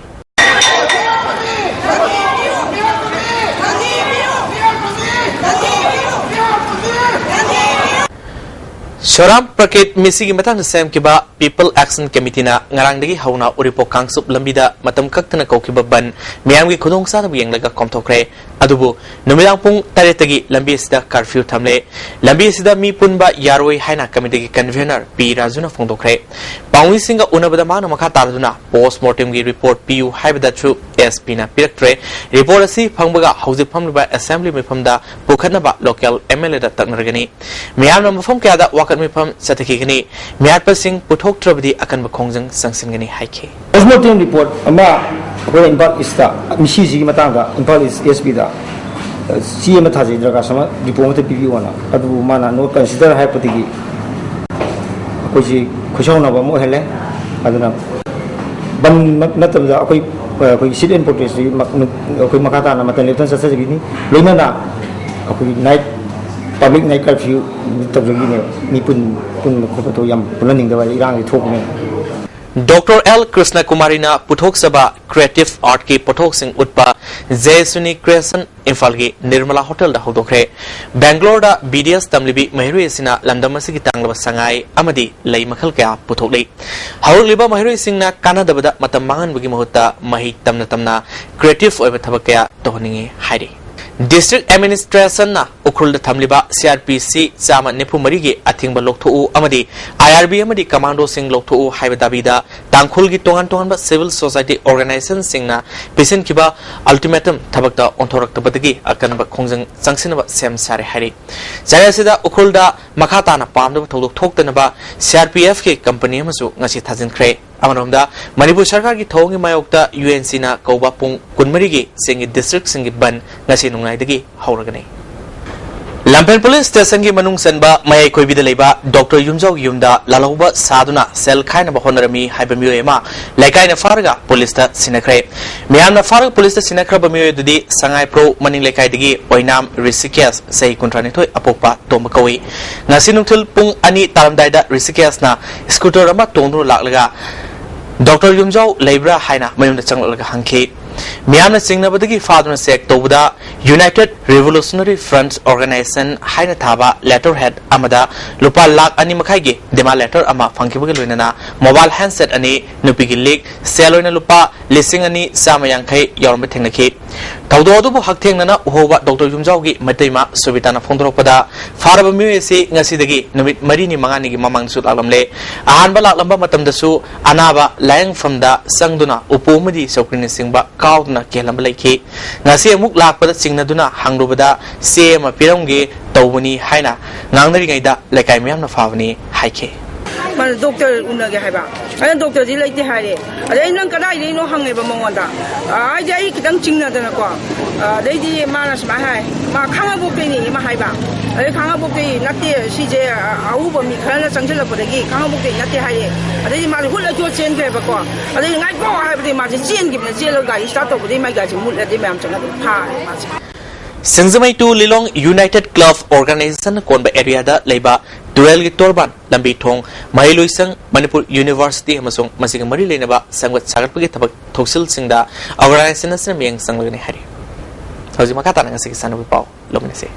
ꯁꯣꯔꯥꯝ ꯄ꯭ꯔꯀꯤꯠ ꯃꯤꯁꯤꯒꯤ ꯃꯇꯥꯡꯗ ꯁꯦꯝꯈꯤꯕ People Action Committeeꯅ ꯉꯔꯥꯡꯗꯒꯤ ꯍꯧꯅ ꯎꯔꯤꯄꯣꯛ ꯀꯥꯡꯆꯨꯞ ꯂꯝꯕꯤꯗ ꯃꯇꯝ ꯀꯛꯇꯅ ꯀꯧꯈꯤꯕ ꯕꯟ ꯃꯤꯌꯥꯝꯒꯤ ꯈꯨꯗꯣꯡꯆꯥꯗꯕ ꯌꯦꯡꯂꯒ ꯀꯣꯝꯊꯣꯛꯈ꯭ꯔꯦ꯫ ꯑꯗꯨꯕꯨ ꯅꯨꯃꯤꯗꯥꯡ ꯄꯨꯡ ꯇꯔꯦꯠꯇꯒꯤ ꯂꯝꯕꯤ ꯑꯁꯤꯗ curfew ꯊꯝꯂꯦ꯫ ꯂꯝꯕꯤ ꯑꯁꯤꯗ ꯃꯤ ꯄꯨꯟꯕ ꯌꯥꯔꯣꯏ ꯍꯥꯏꯅ committeeꯒꯤ convener ꯄꯤ ꯔꯥꯖꯨꯅ ꯐꯣꯡꯗꯣꯛꯈ꯭ꯔꯦ꯫ ꯄꯥꯎꯃꯤꯁꯤꯡꯒ ꯎꯅꯕꯗ ꯃꯍꯥꯛꯅ ꯃꯈꯥ ꯇꯥꯗꯨꯅ post mortemꯒꯤ report ꯄꯤꯌꯨ ꯍꯥꯏꯕꯗꯁꯨ SP ꯅ ꯄꯤꯔꯛꯇ꯭ꯔꯦ꯫ Report ꯑꯁꯤ ꯐꯪꯕꯒ ꯍꯧꯖꯤꯛ ꯐꯝꯂꯤꯕ assembly ꯃꯤꯐꯝꯗ ꯄꯨꯈꯠꯅꯕ local MLAꯗ ꯇꯛꯅꯔꯒꯅꯤ꯫ ꯃꯤꯌꯥꯝꯅ ꯃꯐꯝ ꯀꯌꯥꯗ ꯋꯥꯀꯠ ꯃꯤꯐꯝ ꯆꯠꯊꯈꯤꯒꯅꯤ꯫ ꯃꯤꯍꯥꯠꯄꯁꯤꯡ ꯄꯨꯊꯣꯛꯇ꯭ꯔꯕꯗꯤ ꯑꯀꯟꯕ ꯈꯣꯡꯖꯪ ꯆꯪꯁꯤꯟꯒꯅꯤ ꯍꯥꯏꯈꯤ꯫ Post mortem report ꯑꯃ ꯑꯩꯈꯣꯏꯅ ꯏꯝꯐꯥꯜ ꯏꯁꯇ ꯃꯤꯁꯤꯁꯤꯒꯤ ꯃꯇꯥꯡꯗ ꯏꯝꯐꯥꯜ ꯏꯁ SPꯗ ꯆꯦ ꯑꯃ ꯊꯥꯖꯩ, ꯗꯔꯀꯥꯔ ꯑꯃ, report ꯑꯃꯇ ꯄꯤꯕꯤꯌꯣꯅ꯫ ꯑꯗꯨꯕꯨ ꯃꯥꯅ no consider ꯍꯥꯏꯔꯛꯄꯗꯒꯤ ꯑꯩꯈꯣꯏꯁꯤ ꯈꯨꯠꯁꯥꯎꯅꯕ ꯑꯃ ꯑꯣꯏꯍꯜꯂꯦ꯫ ꯑꯗꯨꯅ ꯕꯟ ꯅꯠꯇꯕꯗ ꯑꯩꯈꯣꯏ, ꯑꯩꯈꯣꯏꯒꯤ sit-in protestꯁꯤ ꯃ-, ꯑꯩꯈꯣꯏ ꯃꯈꯥ ꯇꯥꯅ ꯃꯇꯝ ꯂꯦꯞꯇꯅ ꯆꯠꯊꯖꯒꯅꯤ꯫ ꯂꯣꯏꯅꯅ ꯑꯩꯈꯣꯏꯒꯤ night, public night curfew ꯇꯧꯖꯈꯤꯅꯦꯕ꯫ ꯃꯤ ꯄꯨꯟ-, ꯄꯨꯟꯕ ꯈꯣꯠꯄꯗꯣ ꯌꯥꯝ ꯄꯨꯟꯍꯟꯅꯤꯡꯗꯕ ꯍꯥꯏꯗꯤ ꯏꯔꯥꯡꯁꯤ ꯊꯣꯛꯄꯅꯤꯅ꯫ Doctor L ꯀ꯭ꯔꯤꯁꯅ ꯀꯨꯃꯥꯔꯤꯅ ꯄꯨꯊꯣꯛꯆꯕ creative artꯀꯤ ꯄꯣꯠꯊꯣꯛꯁꯤꯡ ꯎꯠꯄ ꯖꯦꯁꯨꯅꯤ Creation ꯏꯝꯐꯥꯜꯒꯤ ꯅꯤꯔꯃꯂꯥ ꯍꯣꯇꯦꯜꯗ ꯍꯧꯗꯣꯛꯈ꯭ꯔꯦ꯫ ꯕꯦꯡꯒ꯭ꯂꯣꯔꯗ BDS ꯇꯝꯂꯤꯕꯤ ꯃꯍꯩꯔꯣꯏ ꯑꯁꯤꯅ ꯂꯝꯗꯝ ꯑꯁꯤꯒꯤ ꯇꯥꯡꯂꯕ ꯁꯉꯥꯏ ꯑꯃꯗꯤ ꯂꯩ ꯃꯈꯜ ꯀꯌꯥ ꯄꯨꯊꯣꯛꯂꯤ꯫ ꯍꯧꯔꯛꯂꯤꯕ ꯃꯍꯩꯔꯣꯏꯁꯤꯡꯅ ꯀꯥꯟꯅꯗꯕꯗ ꯃꯇꯝ ꯃꯥꯡꯍꯟꯕꯒꯤ ꯃꯍꯨꯠꯇ ꯃꯍꯩ ꯇꯝꯅ ꯇꯝꯅ creative ꯑꯣꯏꯕ ꯊꯕꯛ ꯀꯌꯥ ꯇꯧꯍꯟꯅꯤꯡꯏ ꯍꯥꯏꯔꯤ꯫ District Administrationꯅ ꯎꯈ꯭ꯔꯨꯜꯗ ꯊꯝꯂꯤꯕ CRPC ꯆꯥꯝꯃ ꯅꯤꯐꯨ ꯃꯔꯤꯒꯤ ꯑꯊꯤꯡꯕ ꯂꯧꯊꯣꯛꯎ ꯑꯃꯗꯤ IRB ꯑꯃꯗꯤ commandoꯁꯤꯡ ꯂꯧꯊꯣꯛꯎ ꯍꯥꯏꯕ ꯗꯥꯕꯤꯗ ꯇꯥꯡꯈꯨꯜꯒꯤ ꯇꯣꯉꯥꯟ ꯇꯣꯉꯥꯟꯕ civil society organizationꯁꯤꯡꯅ ꯄꯤꯁꯤꯟꯈꯤꯕ ultimatum ꯊꯕꯛꯇ ꯑꯣꯟꯊꯣꯔꯛꯇꯕꯗꯒꯤ ꯑꯀꯟꯕ ꯈꯣꯡꯖꯪ ꯆꯪꯁꯤꯟꯅꯕ ꯁꯦꯝ ꯁꯥꯔꯦ ꯍꯥꯏꯔꯤ꯫ ꯆꯌꯣꯜ ꯑꯁꯤꯗ ꯎꯈ꯭ꯔꯨꯜꯗ ꯃꯈꯥ ꯇꯥꯅ ꯄꯥꯝꯗꯕ ꯊꯧꯗꯣꯛ ꯊꯣꯛꯇꯅꯕ CRPFꯀꯤ company ꯑꯃꯁꯨ ꯉꯁꯤ ꯊꯥꯖꯤꯟꯈ꯭ꯔꯦ꯫ ꯑꯃꯔꯣꯝꯗ, ꯃꯅꯤꯄꯨꯔ ꯁꯔꯀꯥꯔꯒꯤ ꯊꯧꯑꯣꯡꯒꯤ ꯃꯥꯌꯣꯛꯇ UNCꯅ ꯀꯧꯕ ꯄꯨꯡ ꯀꯨꯟꯃꯔꯤꯒꯤ ꯆꯦꯡꯒꯤ districtꯁꯤꯡꯒꯤ ꯕꯟ ꯉꯁꯤ ꯅꯣꯡꯌꯥꯏꯗꯒꯤ ꯍꯧꯔꯒꯅꯤ꯫ ꯂꯝꯐꯦꯜ ꯄꯨꯂꯤꯁ ꯁ꯭ꯇꯦꯁꯟꯒꯤ ꯃꯅꯨꯡ ꯆꯟꯕ ꯃꯌꯥꯏ ꯀꯣꯏꯕꯤꯗ ꯂꯩꯕ ꯗꯣꯛꯇꯔ ꯌꯨꯝꯖꯥꯎꯒꯤ ꯌꯨꯝꯗ ꯂꯥꯜꯍꯧꯕ ꯁꯥꯗꯨꯅ ꯁꯦꯜ ꯈꯥꯏꯅꯕ ꯍꯣꯠꯅꯔꯝꯃꯤ ꯍꯥꯏꯕ ꯃꯤꯑꯣꯏ ꯑꯃ ꯂꯩꯀꯥꯏꯅ ꯐꯥꯔꯒ ꯄꯨꯂꯤꯁꯇ ꯁꯤꯟꯅꯈ꯭ꯔꯦ꯫ ꯃꯤꯌꯥꯝꯅ ꯐꯥꯔꯒ ꯄꯨꯂꯤꯁꯇ ꯁꯤꯟꯅꯈ꯭ꯔꯕ ꯃꯤꯑꯣꯏ ꯑꯗꯨꯗꯤ ꯁꯉꯥꯏꯄ꯭ꯔꯧ ꯃꯅꯤꯡ ꯂꯩꯀꯥꯏꯗꯒꯤ ꯑꯣꯏꯅꯥꯝ ꯔꯤꯁꯤꯀꯦꯁ, ꯆꯍꯤ ꯀꯨꯟꯊ꯭ꯔꯥꯅꯤꯊꯣꯏ, ꯑꯄꯣꯛꯄ ꯇꯣꯝꯕ ꯀꯧꯏ꯫ ꯉꯁꯤ ꯅꯨꯡꯊꯤꯜ ꯄꯨꯡ ꯑꯅꯤ ꯇꯥꯔꯝꯗꯥꯏꯗ ꯔꯤꯁꯤꯀꯦꯁꯅ ꯁ꯭ꯀꯨꯇꯔ ꯑꯃ ꯇꯣꯡꯗꯨꯅ ꯂꯥꯛꯂꯒ ꯗꯣꯛꯇꯔ ꯌꯨꯝꯖꯥꯎ ꯂꯩꯕ꯭ꯔꯥ ꯍꯥꯏꯅ ꯃꯌꯨꯝꯗ ꯆꯪꯂꯛꯂꯒ ꯍꯪꯈꯤ꯫ ꯃꯤꯌꯥꯝꯅ ꯆꯤꯡꯅꯕꯗꯒꯤ ꯐꯥꯗꯨꯅ ꯆꯦꯛ ꯇꯧꯕꯗ United Revolutionary Front Organization ꯍꯥꯏꯅ ꯊꯥꯕ ꯂꯦꯇꯔ ꯍꯦꯗ ꯑꯃꯗ ꯂꯨꯄꯥ ꯂꯥꯈ ꯑꯅꯤ ꯃꯈꯥꯏꯒꯤ ꯗꯤꯃꯥꯟ ꯂꯦꯇꯔ ꯑꯃ ꯐꯪꯈꯤꯕꯒ ꯂꯣꯏꯅꯅ ꯃꯣꯕꯥꯏꯜ ꯍꯦꯟꯁꯦꯠ ꯑꯅꯤ, ꯅꯨꯄꯤꯒꯤ ꯂꯤꯛ, ꯁꯦꯜ ꯑꯣꯏꯅ ꯂꯨꯄꯥ ꯂꯤꯁꯤꯡ ꯑꯅꯤ ꯆꯥꯝꯃ ꯌꯥꯡꯈꯩ ꯌꯥꯎꯔꯝꯕ ꯊꯦꯡꯅꯈꯤ꯫ ꯊꯧꯗꯣꯛ ꯑꯗꯨꯕꯨ ꯍꯛꯊꯦꯡꯅꯅ ꯎꯍꯧꯕ ꯗꯣꯛꯇꯔ ꯌꯨꯝꯖꯥꯎꯒꯤ ꯃꯇꯩꯃ ꯁꯨꯕꯤꯇꯥꯅ ꯐꯣꯡꯗꯣꯔꯛꯄꯗ, ꯐꯥꯔꯕ ꯃꯤꯑꯣꯏ ꯑꯁꯤ ꯉꯁꯤꯗꯒꯤ ꯅꯨꯃꯤꯠ ꯃꯔꯤꯅꯤ ꯃꯉꯥꯅꯤꯒꯤ ꯃꯃꯥꯡꯗꯁꯨ ꯂꯥꯛꯂꯝꯂꯦ꯫ ꯑꯍꯥꯟꯕ ꯂꯥꯛꯂꯝꯕ ꯃꯇꯝꯗꯁꯨ ꯑꯅꯥꯕ ꯂꯥꯌꯦꯡꯐꯝꯗ ꯆꯪꯗꯨꯅ ꯎꯄꯨ ꯑꯃꯗꯤ ꯆꯧꯀ꯭ꯔꯤꯅꯆꯤꯡꯕ ꯀꯥꯎꯗꯨꯅ ꯀꯦꯜꯂꯝꯕ ꯂꯩꯈꯤ꯫ ꯉꯁꯤ ꯑꯃꯨꯛ ꯂꯥꯛꯄꯗ ꯆꯤꯡꯅꯗꯨꯅ ꯍꯪꯂꯨꯕꯗ ꯆꯦ ꯑꯃ ꯄꯤꯔꯝꯒꯦ ꯇꯧꯕꯅꯤ ꯍꯥꯏꯅ ꯉꯥꯡꯅꯔꯤꯉꯩꯗ ꯂꯩꯀꯥꯏ ꯃꯤꯌꯥꯝꯅ ꯐꯥꯕꯅꯤ ꯍꯥꯏꯈꯤ꯫ ꯃꯥꯅ ꯗꯣꯛꯇꯔ ꯎꯅꯒꯦ ꯍꯥꯏꯕ꯫ ꯑꯩꯅ ꯗꯣꯛꯇꯔꯗꯤ ꯂꯩꯇꯦ ꯍꯥꯏꯔꯦ꯫ ꯑꯗꯩ ꯑꯩ ꯅꯪ ꯀꯗꯥꯏꯗꯒꯤꯅꯣ ꯍꯪꯉꯦꯕ ꯃꯉꯣꯟꯗ꯫ ꯑ, ꯑꯩꯗꯤ ꯑꯩ ꯈꯤꯇꯪ ꯆꯤꯡꯅꯗꯅꯀꯣ꯫ ꯑ, ꯑꯗꯩꯗꯤ ꯃꯥꯅ ꯁꯨꯃꯥꯏꯅ ꯍꯥꯏ, ꯃꯥ ꯈꯥꯡꯉꯕꯣꯛꯇꯩꯅꯦ ꯑꯃ ꯍꯥꯏꯕ꯫ ꯑꯗꯩ ꯈꯥꯡꯉꯕꯣꯛꯇꯩ ꯅꯠꯇꯦ ꯁꯤꯁꯦ, ꯑ, ꯑꯎꯕ ꯃꯤ ꯈꯔꯅ ꯆꯪꯁꯤꯜꯂꯛꯄꯗꯒꯤ ꯈꯥꯡꯉꯕꯣꯛꯇꯩ ꯅꯠꯇꯦ ꯍꯥꯏꯔꯦ꯫ ꯑꯗꯩꯗꯤ ꯃꯥꯁꯦ ꯍꯨꯠꯂ ꯆꯣꯠ ꯆꯦꯟꯈ꯭ꯔꯦꯕꯀꯣ꯫ ꯑꯗꯩ ꯉꯥꯏꯈꯣ ꯍꯥꯏꯕꯗꯤ ꯃꯥꯁꯦ ꯆꯦꯟꯈꯤꯕꯅꯦ꯫ ꯆꯦꯜꯂꯒ ꯒꯥꯔꯤ ꯁ꯭ꯇꯥꯔꯠ ꯇꯧꯕꯗꯒꯤ ꯃꯥꯏ ꯒꯥꯔꯤꯁꯦ ꯃꯨꯠꯂꯗꯤ ꯃꯌꯥꯝ ꯆꯪꯉꯒ ꯐꯥꯔꯦ ꯃꯥꯁꯦ꯫ ꯁꯤꯡꯖꯃꯩ ꯇꯨ ꯂꯤꯂꯣꯡ ꯌꯨꯅꯥꯏꯇꯦꯗ ꯀ꯭ꯂꯕ ꯑꯣꯔꯒꯅꯥꯏꯖꯦꯁꯟꯅ ꯀꯣꯟꯕ ꯑꯦꯔꯤꯌꯥꯗ ꯂꯩꯕ ꯇꯨꯔꯦꯜꯒꯤ ꯇꯣꯔꯕꯥꯟ, ꯂꯝꯕꯤ ꯊꯣꯡ, ꯃꯍꯩꯂꯣꯏꯁꯪ, ꯃꯅꯤꯄꯨꯔ ꯌꯨꯅꯤꯚꯔꯁꯤꯇꯤ ꯑꯃꯁꯨꯡ ꯃꯁꯤꯒ ꯃꯔꯤ ꯂꯩꯅꯕ ꯁꯦꯝꯒꯠ ꯁꯥꯒꯠꯄꯒꯤ ꯊꯕꯛ ꯊꯧꯁꯤꯜꯁꯤꯡꯗ ꯑꯣꯔꯒꯅꯥꯏꯖꯦꯁꯟ ꯑꯁꯤꯅ ꯃꯤꯠꯌꯦꯡ ꯆꯪꯂꯒꯅꯤ ꯍꯥꯏꯔꯤ꯫ ꯍꯧꯖꯤꯛ ꯃꯈꯥ ꯇꯥꯅ ꯉꯁꯤꯒꯤ ꯁꯥꯟꯅꯕꯒꯤ ꯄꯥꯎ ꯂꯧꯃꯤꯟꯅꯁꯤ꯫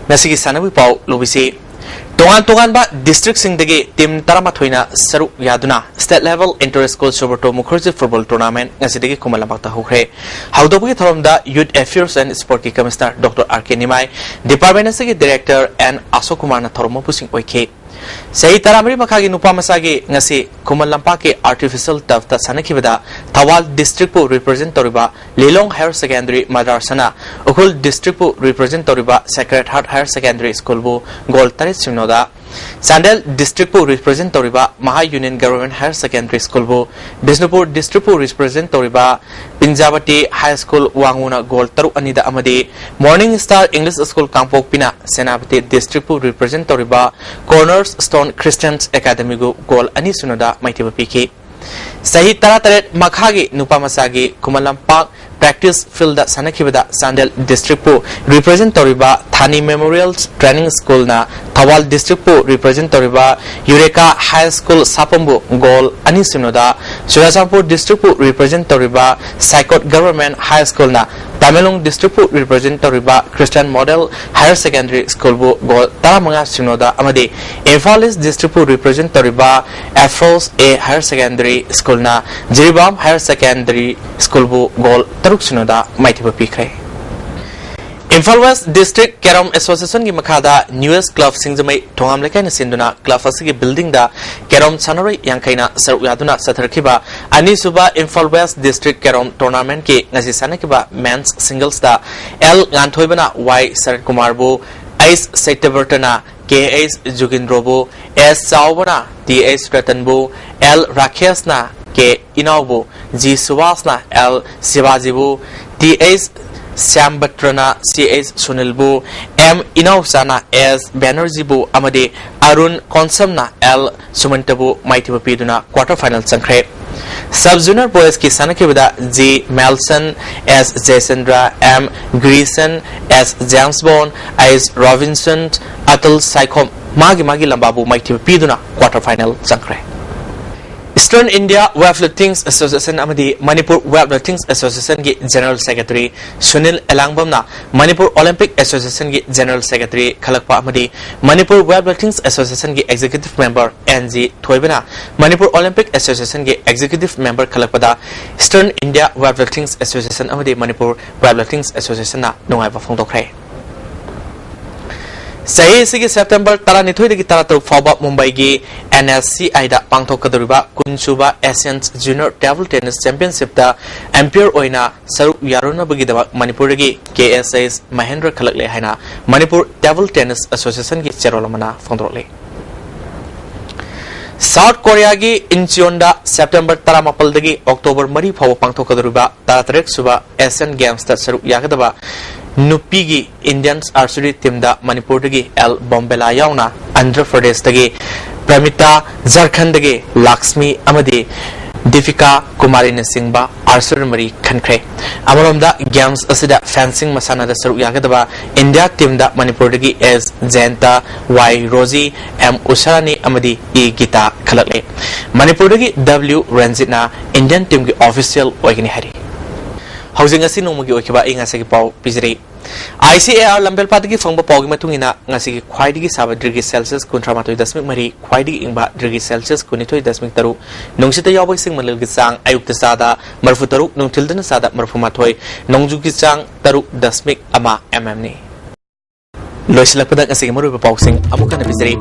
ꯉꯁꯤꯒꯤ ꯁꯥꯟꯅꯕꯒꯤ ꯄꯥꯎ ꯂꯧꯕꯤꯁꯤ꯫ ꯇꯣꯉꯥꯟ ꯇꯣꯉꯥꯟꯕ ꯗꯤꯁꯇ꯭ꯔꯤꯛꯁꯤꯡꯗꯒꯤ ꯇꯤꯝ ꯇꯔꯥꯃꯥꯊꯣꯏꯅ ꯁꯔꯨꯛ ꯌꯥꯗꯨꯅ state level inter school Subroto Mukherjee football tournament ꯉꯁꯤꯗꯒꯤ ꯈꯨꯃꯟ ꯂꯝꯄꯥꯛꯇ ꯍꯧꯈ꯭ꯔꯦ꯫ ꯍꯧꯗꯣꯛꯄꯒꯤ ꯊꯧꯔꯝꯗ ꯌꯨꯊ ꯑꯦꯐꯤꯌꯔꯁ ꯑꯦꯟ ꯁ꯭ꯄꯣꯔꯠꯀꯤ commissioner doctor R K Nimai, department ꯑꯁꯤꯒꯤ ꯗꯤꯔꯦꯛꯇꯔ ꯑꯦꯟ ꯑꯁꯣꯛ ꯀꯨꯃꯥꯔꯅ ꯊꯧꯔꯝ ꯃꯄꯨꯁꯤꯡ ꯑꯣꯏꯈꯤ꯫ ꯆꯍꯤ ꯇꯔꯥꯃꯔꯤ ꯃꯈꯥꯒꯤ ꯅꯨꯄꯥ ꯃꯆꯥꯒꯤ ꯉꯁꯤ ꯈꯨꯃꯟ ꯂꯝꯄꯥꯛꯀꯤ artificial turfꯇ ꯁꯥꯟꯅꯈꯤꯕꯗ ꯊꯧꯕꯥꯜ districtꯄꯨ represent ꯇꯧꯔꯤꯕ ꯂꯤꯂꯣꯡ Higher Secondary ꯃꯗ꯭ꯔꯁꯥꯅ ꯎꯈ꯭ꯔꯨꯜ districtꯄꯨ represent ꯇꯧꯔꯤꯕ Sacred Heart Higher Secondary Schoolꯕꯨ goal ꯇꯔꯦꯠ ꯁꯤꯅꯣꯗ, ꯆꯥꯟꯗꯦꯜ districtꯄꯨ represent ꯇꯧꯔꯤꯕ Maha Union Government Higher Secondary Schoolꯕꯨ, Bishnupur districtꯄꯨ represent ꯇꯧꯔꯤꯕ ꯄꯤꯟꯖꯥꯕꯇꯤ High School ꯋꯥꯡꯉꯨꯅ goal ꯇꯔꯨꯛ ꯑꯅꯤꯗ ꯑꯃꯗꯤ Morning Star English School ꯀꯥꯡꯄꯣꯛꯄꯤꯅ Senapati districtꯄꯨ represent ꯇꯧꯔꯤꯕ Cornerstone Christian Academyꯕꯨ goal ꯑꯅꯤ ꯁꯤꯅꯣꯗ ꯃꯥꯏꯊꯤꯕ ꯄꯤꯈꯤ꯫ ꯆꯍꯤ ꯇꯔꯥꯇꯔꯦꯠ ꯃꯈꯥꯒꯤ ꯅꯨꯄꯥ ꯃꯆꯥꯒꯤ ꯈꯨꯃꯟ ꯂꯝꯄꯥꯛ practice fieldꯇ ꯁꯥꯟꯅꯈꯤꯕꯗ ꯆꯥꯟꯗꯦꯜ districtꯄꯨ represent ꯇꯧꯔꯤꯕ ꯊꯥꯅꯤ Memorial Training Schoolꯅ ꯊꯧꯕꯥꯜ districtꯄꯨ represent ꯇꯧꯔꯤꯕ Eureka High School ꯁꯥꯄꯝꯕꯨ goal ꯑꯅꯤ ꯁꯤꯅꯣꯗ, ꯆꯨꯔꯆꯥꯟꯄꯨꯔ districtꯄꯨ represent ꯇꯧꯔꯤꯕ Saikot Government High Schoolꯅ Tamenglong districtꯄꯨ represent ꯇꯧꯔꯤꯕ Christian Model Higher Secondary Schoolꯕꯨ goal ꯇꯔꯥꯃꯉꯥ ꯁꯤꯅꯣꯗ ꯑꯃꯗꯤ ꯏꯝꯐꯥꯜ East districtꯄꯨ represent ꯇꯧꯔꯤꯕ Afros A Higher Secondary Schoolꯅ Jiribam Higher Secondary Schoolꯕꯨ goal ꯇꯔꯨꯛ ꯁꯤꯅꯣꯗ ꯃꯥꯏꯊꯤꯕ ꯄꯤꯈ꯭ꯔꯦ꯫ ꯏꯝꯐꯥꯜ West District Carrom Associationꯒꯤ ꯃꯈꯥꯗ Newest Club ꯁꯤꯡꯖꯃꯩ ꯊꯣꯉꯥꯝ ꯂꯩꯀꯥꯏꯅ ꯁꯤꯟꯗꯨꯅ club ꯑꯁꯤꯒꯤ buildingꯗ carrom ꯁꯥꯟꯅꯔꯣꯏ ꯌꯥꯡꯈꯩꯅ ꯁꯔꯨꯛ ꯌꯥꯗꯨꯅ ꯆꯠꯊꯔꯛꯈꯤꯕ ꯑꯅꯤꯁꯨꯕ Imphal West District Carrom Tournamentꯀꯤ ꯉꯁꯤ ꯁꯥꯟꯅꯈꯤꯕ men's singlesꯇ L ꯉꯥꯟꯊꯣꯏꯕꯅ Y ꯁꯔꯠꯀꯨꯃꯥꯔꯕꯨ, H ꯁꯇ꯭ꯌꯕ꯭ꯔꯇꯅ K H ꯖꯨꯒꯤꯟꯗ꯭ꯔꯣꯕꯨ, S ꯆꯥꯎꯕꯅ T H ꯔꯇꯟꯕꯨ, L ꯔꯥꯀꯦꯁꯅ K ꯏꯅꯥꯎꯕꯨ, G ꯁꯨꯕꯥꯁꯅ L ꯁꯤꯕꯥꯖꯤꯕꯨ, T H ꯁ꯭ꯌꯥꯝꯕꯇ꯭ꯔꯅ C H ꯁꯨꯅꯤꯜꯕꯨ, M ꯏꯅꯥꯎꯆꯥꯅ S ꯕꯦꯅꯔꯖꯤꯕꯨ ꯑꯃꯗꯤ ꯑꯔꯨꯟ ꯀꯣꯟꯁꯝꯅ L ꯁꯨꯃꯟꯇꯕꯨ ꯃꯥꯏꯊꯤꯕ ꯄꯤꯗꯨꯅ quarter final ꯆꯪꯈ꯭ꯔꯦ꯫ Sub junior boysꯀꯤ ꯁꯥꯟꯅꯈꯤꯕꯗ G Melson, S Jayachandra, M Grison, S James Bond, H Robinson, Atul Saikhom ꯃꯥꯒꯤ ꯃꯥꯒꯤ ꯂꯝꯕꯥꯕꯨ ꯃꯥꯏꯊꯤꯕ ꯄꯤꯗꯨꯅ quarter final ꯆꯪꯈ꯭ꯔꯦ꯫ Eastern India Weightlifting Association ꯑꯃꯗꯤ Manipur Weightlifting Associationꯒꯤ General Secretary Sunil ꯑꯦꯂꯥꯡꯕꯝꯅ Manipur Olympic Associationꯒꯤ General Secretary ꯈꯜꯂꯛꯄ ꯑꯃꯗꯤ Manipur Weightlifting Associationꯒꯤ Executive Member N G ꯊꯣꯏꯕꯅ Manipur Olympic Associationꯒꯤ Executive Member ꯈꯜꯂꯛꯄꯗ Eastern India Weightlifting Association ꯑꯃꯗꯤ Manipur Weightlifting Associationꯅ ꯅꯨꯡꯉꯥꯏꯕ ꯐꯣꯡꯗꯣꯛꯈ꯭ꯔꯦ꯫ ꯆꯍꯤ ꯑꯁꯤꯒꯤ ꯁꯦꯞꯇꯦꯝꯕꯔ ꯇꯔꯥꯅꯤꯊꯣꯏꯗꯒꯤ ꯇꯔꯥꯇꯔꯨꯛ ꯐꯥꯎꯕ ꯃꯨꯝꯕꯥꯏꯒꯤ ꯑꯦꯟ ꯑꯦꯁ ꯁꯤ ꯑꯥꯏꯗ ꯄꯥꯡꯊꯣꯛꯀꯗꯧꯔꯤꯕ ꯀꯨꯟꯁꯨꯕ ꯑꯦꯁꯤꯌꯥꯟ ꯖꯨꯅꯤꯌꯔ ꯇꯦꯕꯜ ꯇꯦꯅꯤꯁ ꯆꯦꯝꯄꯤꯌꯟꯁꯤꯞꯇ ꯑꯝꯄꯤꯌꯔ ꯑꯣꯏꯅ ꯁꯔꯨꯛ ꯌꯥꯔꯨꯅꯕꯒꯤꯗꯃꯛ ꯃꯅꯤꯄꯨꯔꯗꯒꯤ ꯀꯦ ꯑꯦꯁ ꯑꯩꯆ ꯃꯍꯦꯟꯗ꯭ꯔ ꯈꯜꯂꯛꯂꯦ ꯍꯥꯏꯅ ꯃꯅꯤꯄꯨꯔ ꯇꯦꯕꯜ ꯇꯦꯅꯤꯁ ꯑꯦꯁꯣꯁꯤꯌꯦꯁꯟꯒꯤ ꯆꯦꯔꯣꯜ ꯑꯃꯅ ꯐꯣꯡꯗꯣꯔꯛꯂꯤ꯫ ꯁꯥꯎꯠ ꯀꯣꯔꯤꯌꯥꯒꯤ ꯏꯟꯆꯤꯌꯣꯟꯗ ꯁꯦꯞꯇꯦꯝꯕꯔ ꯇꯔꯥꯃꯥꯄꯜꯗꯒꯤ ꯑꯣꯛꯇꯣꯕꯔ ꯃꯔꯤ ꯐꯥꯎꯕ ꯄꯥꯡꯊꯣꯛꯀꯗꯧꯔꯤꯕ ꯇꯔꯥꯇꯔꯦꯠ ꯁꯨꯕ ꯑꯦꯁꯤꯌꯟ ꯒꯦꯝꯁꯇ ꯁꯔꯨꯛ ꯌꯥꯒꯗꯕ ꯅꯨꯄꯤꯒꯤ ꯏꯟꯗꯤꯌꯟ ꯑꯥꯔꯆꯔꯤ ꯇꯤꯝꯗ ꯃꯅꯤꯄꯨꯔꯗꯒꯤ ꯑꯦꯜ ꯕꯣꯝꯕꯦꯂꯥ ꯌꯥꯎꯅ ꯑꯟꯙ꯭ꯔ ꯄ꯭ꯔꯗꯦꯁꯇꯒꯤ ꯄ꯭ꯔꯃꯤꯇꯥ, ꯖꯔꯈꯟꯗꯒꯤ ꯂꯥꯛꯁꯃꯤ ꯑꯃꯗꯤ ꯗꯤꯄꯤꯀꯥ ꯀꯨꯃꯥꯔꯤꯅꯆꯤꯡꯕ ꯑꯥꯔꯆꯔ ꯃꯔꯤ ꯈꯟꯈ꯭ꯔꯦ꯫ ꯑꯃꯔꯣꯝꯗ ꯒꯦꯝꯁ ꯑꯁꯤꯗ ꯐꯦꯟꯁꯤꯡ ꯃꯁꯥꯟꯅꯗ ꯁꯔꯨꯛ ꯌꯥꯒꯗꯕ ꯏꯟꯗꯤꯌꯥ ꯇꯤꯝꯗ ꯃꯅꯤꯄꯨꯔꯗꯒꯤ ꯑꯦꯁ ꯖꯌꯟꯇ, ꯋꯥꯏ ꯔꯣꯖꯤ, ꯑꯦꯝ ꯎꯁꯥꯔꯥꯅꯤ ꯑꯃꯗꯤ ꯏ ꯒꯤꯇꯥ ꯈꯜꯂꯛꯂꯦ꯫ ꯃꯅꯤꯄꯨꯔꯗꯒꯤ ꯗꯕ꯭ꯂꯤꯎ ꯔꯟꯖꯤꯠꯅ ꯏꯟꯗꯤꯌꯟ ꯇꯤꯝꯒꯤ ꯑꯣꯐꯤꯁꯤꯌꯦꯜ ꯑꯣꯏꯒꯅꯤ ꯍꯥꯏꯔꯤ꯫ ꯍꯧꯖꯤꯛ ꯉꯁꯤ ꯅꯣꯡꯃꯒꯤ ꯑꯣꯏꯈꯤꯕ ꯑꯌꯤꯡ ꯑꯁꯥꯒꯤ ꯄꯥꯎ ꯄꯤꯖꯔꯤ꯫ ꯑꯥꯏ ꯁꯤ ꯑꯦ ꯑꯥꯔ ꯂꯝꯐꯦꯜꯄꯥꯠꯇꯒꯤ ꯐꯪꯕ ꯄꯥꯎꯒꯤ ꯃꯇꯨꯡ ꯏꯟꯅ, ꯉꯁꯤꯒꯤ ꯈ꯭ꯋꯥꯏꯗꯒꯤ ꯁꯥꯕ ꯗꯤꯒ꯭ꯔꯤ ꯁꯦꯜꯁꯤꯌꯁ ꯀꯨꯟꯊ꯭ꯔꯥ ꯃꯥꯊꯣꯏ ꯗꯁꯃꯤꯛ ꯃꯔꯤ, ꯈ꯭ꯋꯥꯏꯗꯒꯤ ꯏꯪꯕ ꯗꯤꯒ꯭ꯔꯤ ꯁꯦꯜꯁꯤꯌꯁ ꯀꯨꯟꯅꯤꯊꯣꯏ ꯗꯁꯃꯤꯛ ꯇꯔꯨꯛ, ꯅꯨꯡꯁꯤꯠꯇ ꯌꯥꯎꯕ ꯏꯁꯤꯡ ꯃꯅꯤꯜꯒꯤ ꯆꯥꯡ ꯑꯌꯨꯛꯇ ꯆꯥꯗ ꯃꯔꯤꯐꯨ ꯇꯔꯨꯛ, ꯅꯨꯡꯊꯤꯜꯗꯅ ꯆꯥꯗ ꯃꯔꯤꯐꯨ ꯃꯥꯊꯣꯏ, ꯅꯣꯡꯖꯨꯒꯤ ꯆꯥꯡ ꯇꯔꯨꯛ ꯗꯁꯃꯤꯛ ꯑꯃ ꯑꯦꯝ ꯑꯦꯝꯅꯤ꯫ ꯂꯣꯏꯁꯤꯜꯂꯛꯄꯗ ꯉꯁꯤꯒꯤ ꯃꯔꯨꯑꯣꯏꯕ ꯄꯥꯎꯁꯤꯡ ꯑꯃꯨꯛ ꯍꯟꯅ ꯄꯤꯖꯔꯤ꯫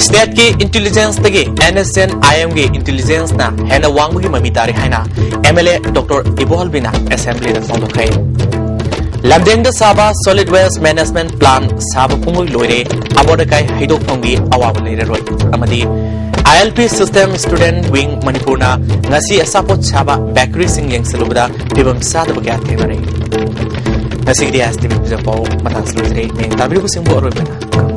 ꯁ꯭ꯇꯦꯠꯀꯤ ꯏꯟꯇꯦꯂꯤꯖꯦꯟꯁꯇꯒꯤ ꯑꯦꯟ ꯑꯦꯁ ꯑꯦꯟ ꯑꯥꯏ ꯑꯦꯝꯒꯤ ꯏꯟꯇꯦꯂꯤꯖꯦꯟꯁꯅ ꯍꯦꯟꯅ ꯋꯥꯡꯕꯒꯤ ꯃꯃꯤ ꯇꯥꯔꯦ ꯍꯥꯏꯅ ꯑꯦꯝ ꯑꯦꯜ ꯑꯦ ꯗꯣꯛꯇꯔ ꯏꯕꯣꯍꯜꯕꯤꯅ ꯑꯦꯁꯦꯝꯕ꯭ꯂꯤꯗ ꯐꯣꯡꯗꯣꯛꯈ꯭ꯔꯦ꯫ ꯂꯝꯗꯦꯡꯗ ꯁꯥꯕ ꯁꯣꯂꯤꯗ ꯋꯦꯁ ꯃꯦꯅꯦꯖꯃꯦꯟꯠ ꯄ꯭ꯂꯥꯟ ꯁꯥꯕ ꯄꯨꯡꯂꯣꯏ ꯂꯣꯏꯔꯦ, ꯑꯃꯣꯠ ꯑꯀꯥꯏ ꯍꯩꯗꯣꯛꯐꯝꯒꯤ ꯑꯋꯥꯕ ꯂꯩꯔꯔꯣꯏ꯫ ꯑꯃꯗꯤ I L P system student wing ꯃꯅꯤꯄꯨꯔꯅ ꯉꯁꯤ ꯑꯆꯥꯄꯣꯠ ꯁꯥꯕ ꯕꯦꯀꯔꯤꯁꯤꯡ ꯌꯦꯡꯁꯤꯜꯂꯨꯕꯗ ꯐꯤꯕꯝ ꯆꯥꯗꯕ ꯀꯌꯥ ꯊꯦꯡꯅꯔꯦ꯫ ꯉꯁꯤꯒꯤꯗꯤ ꯑꯦꯁ ꯇꯤ ꯚꯤ ꯄꯥꯎ ꯃꯇꯥꯡꯁꯤ ꯂꯣꯏꯖꯔꯦ꯫ ꯅꯦꯡ ꯇꯥꯕꯤꯔꯤꯕꯁꯤꯡꯕꯨ ꯑꯔꯣꯏꯕ ꯑꯣꯏꯅ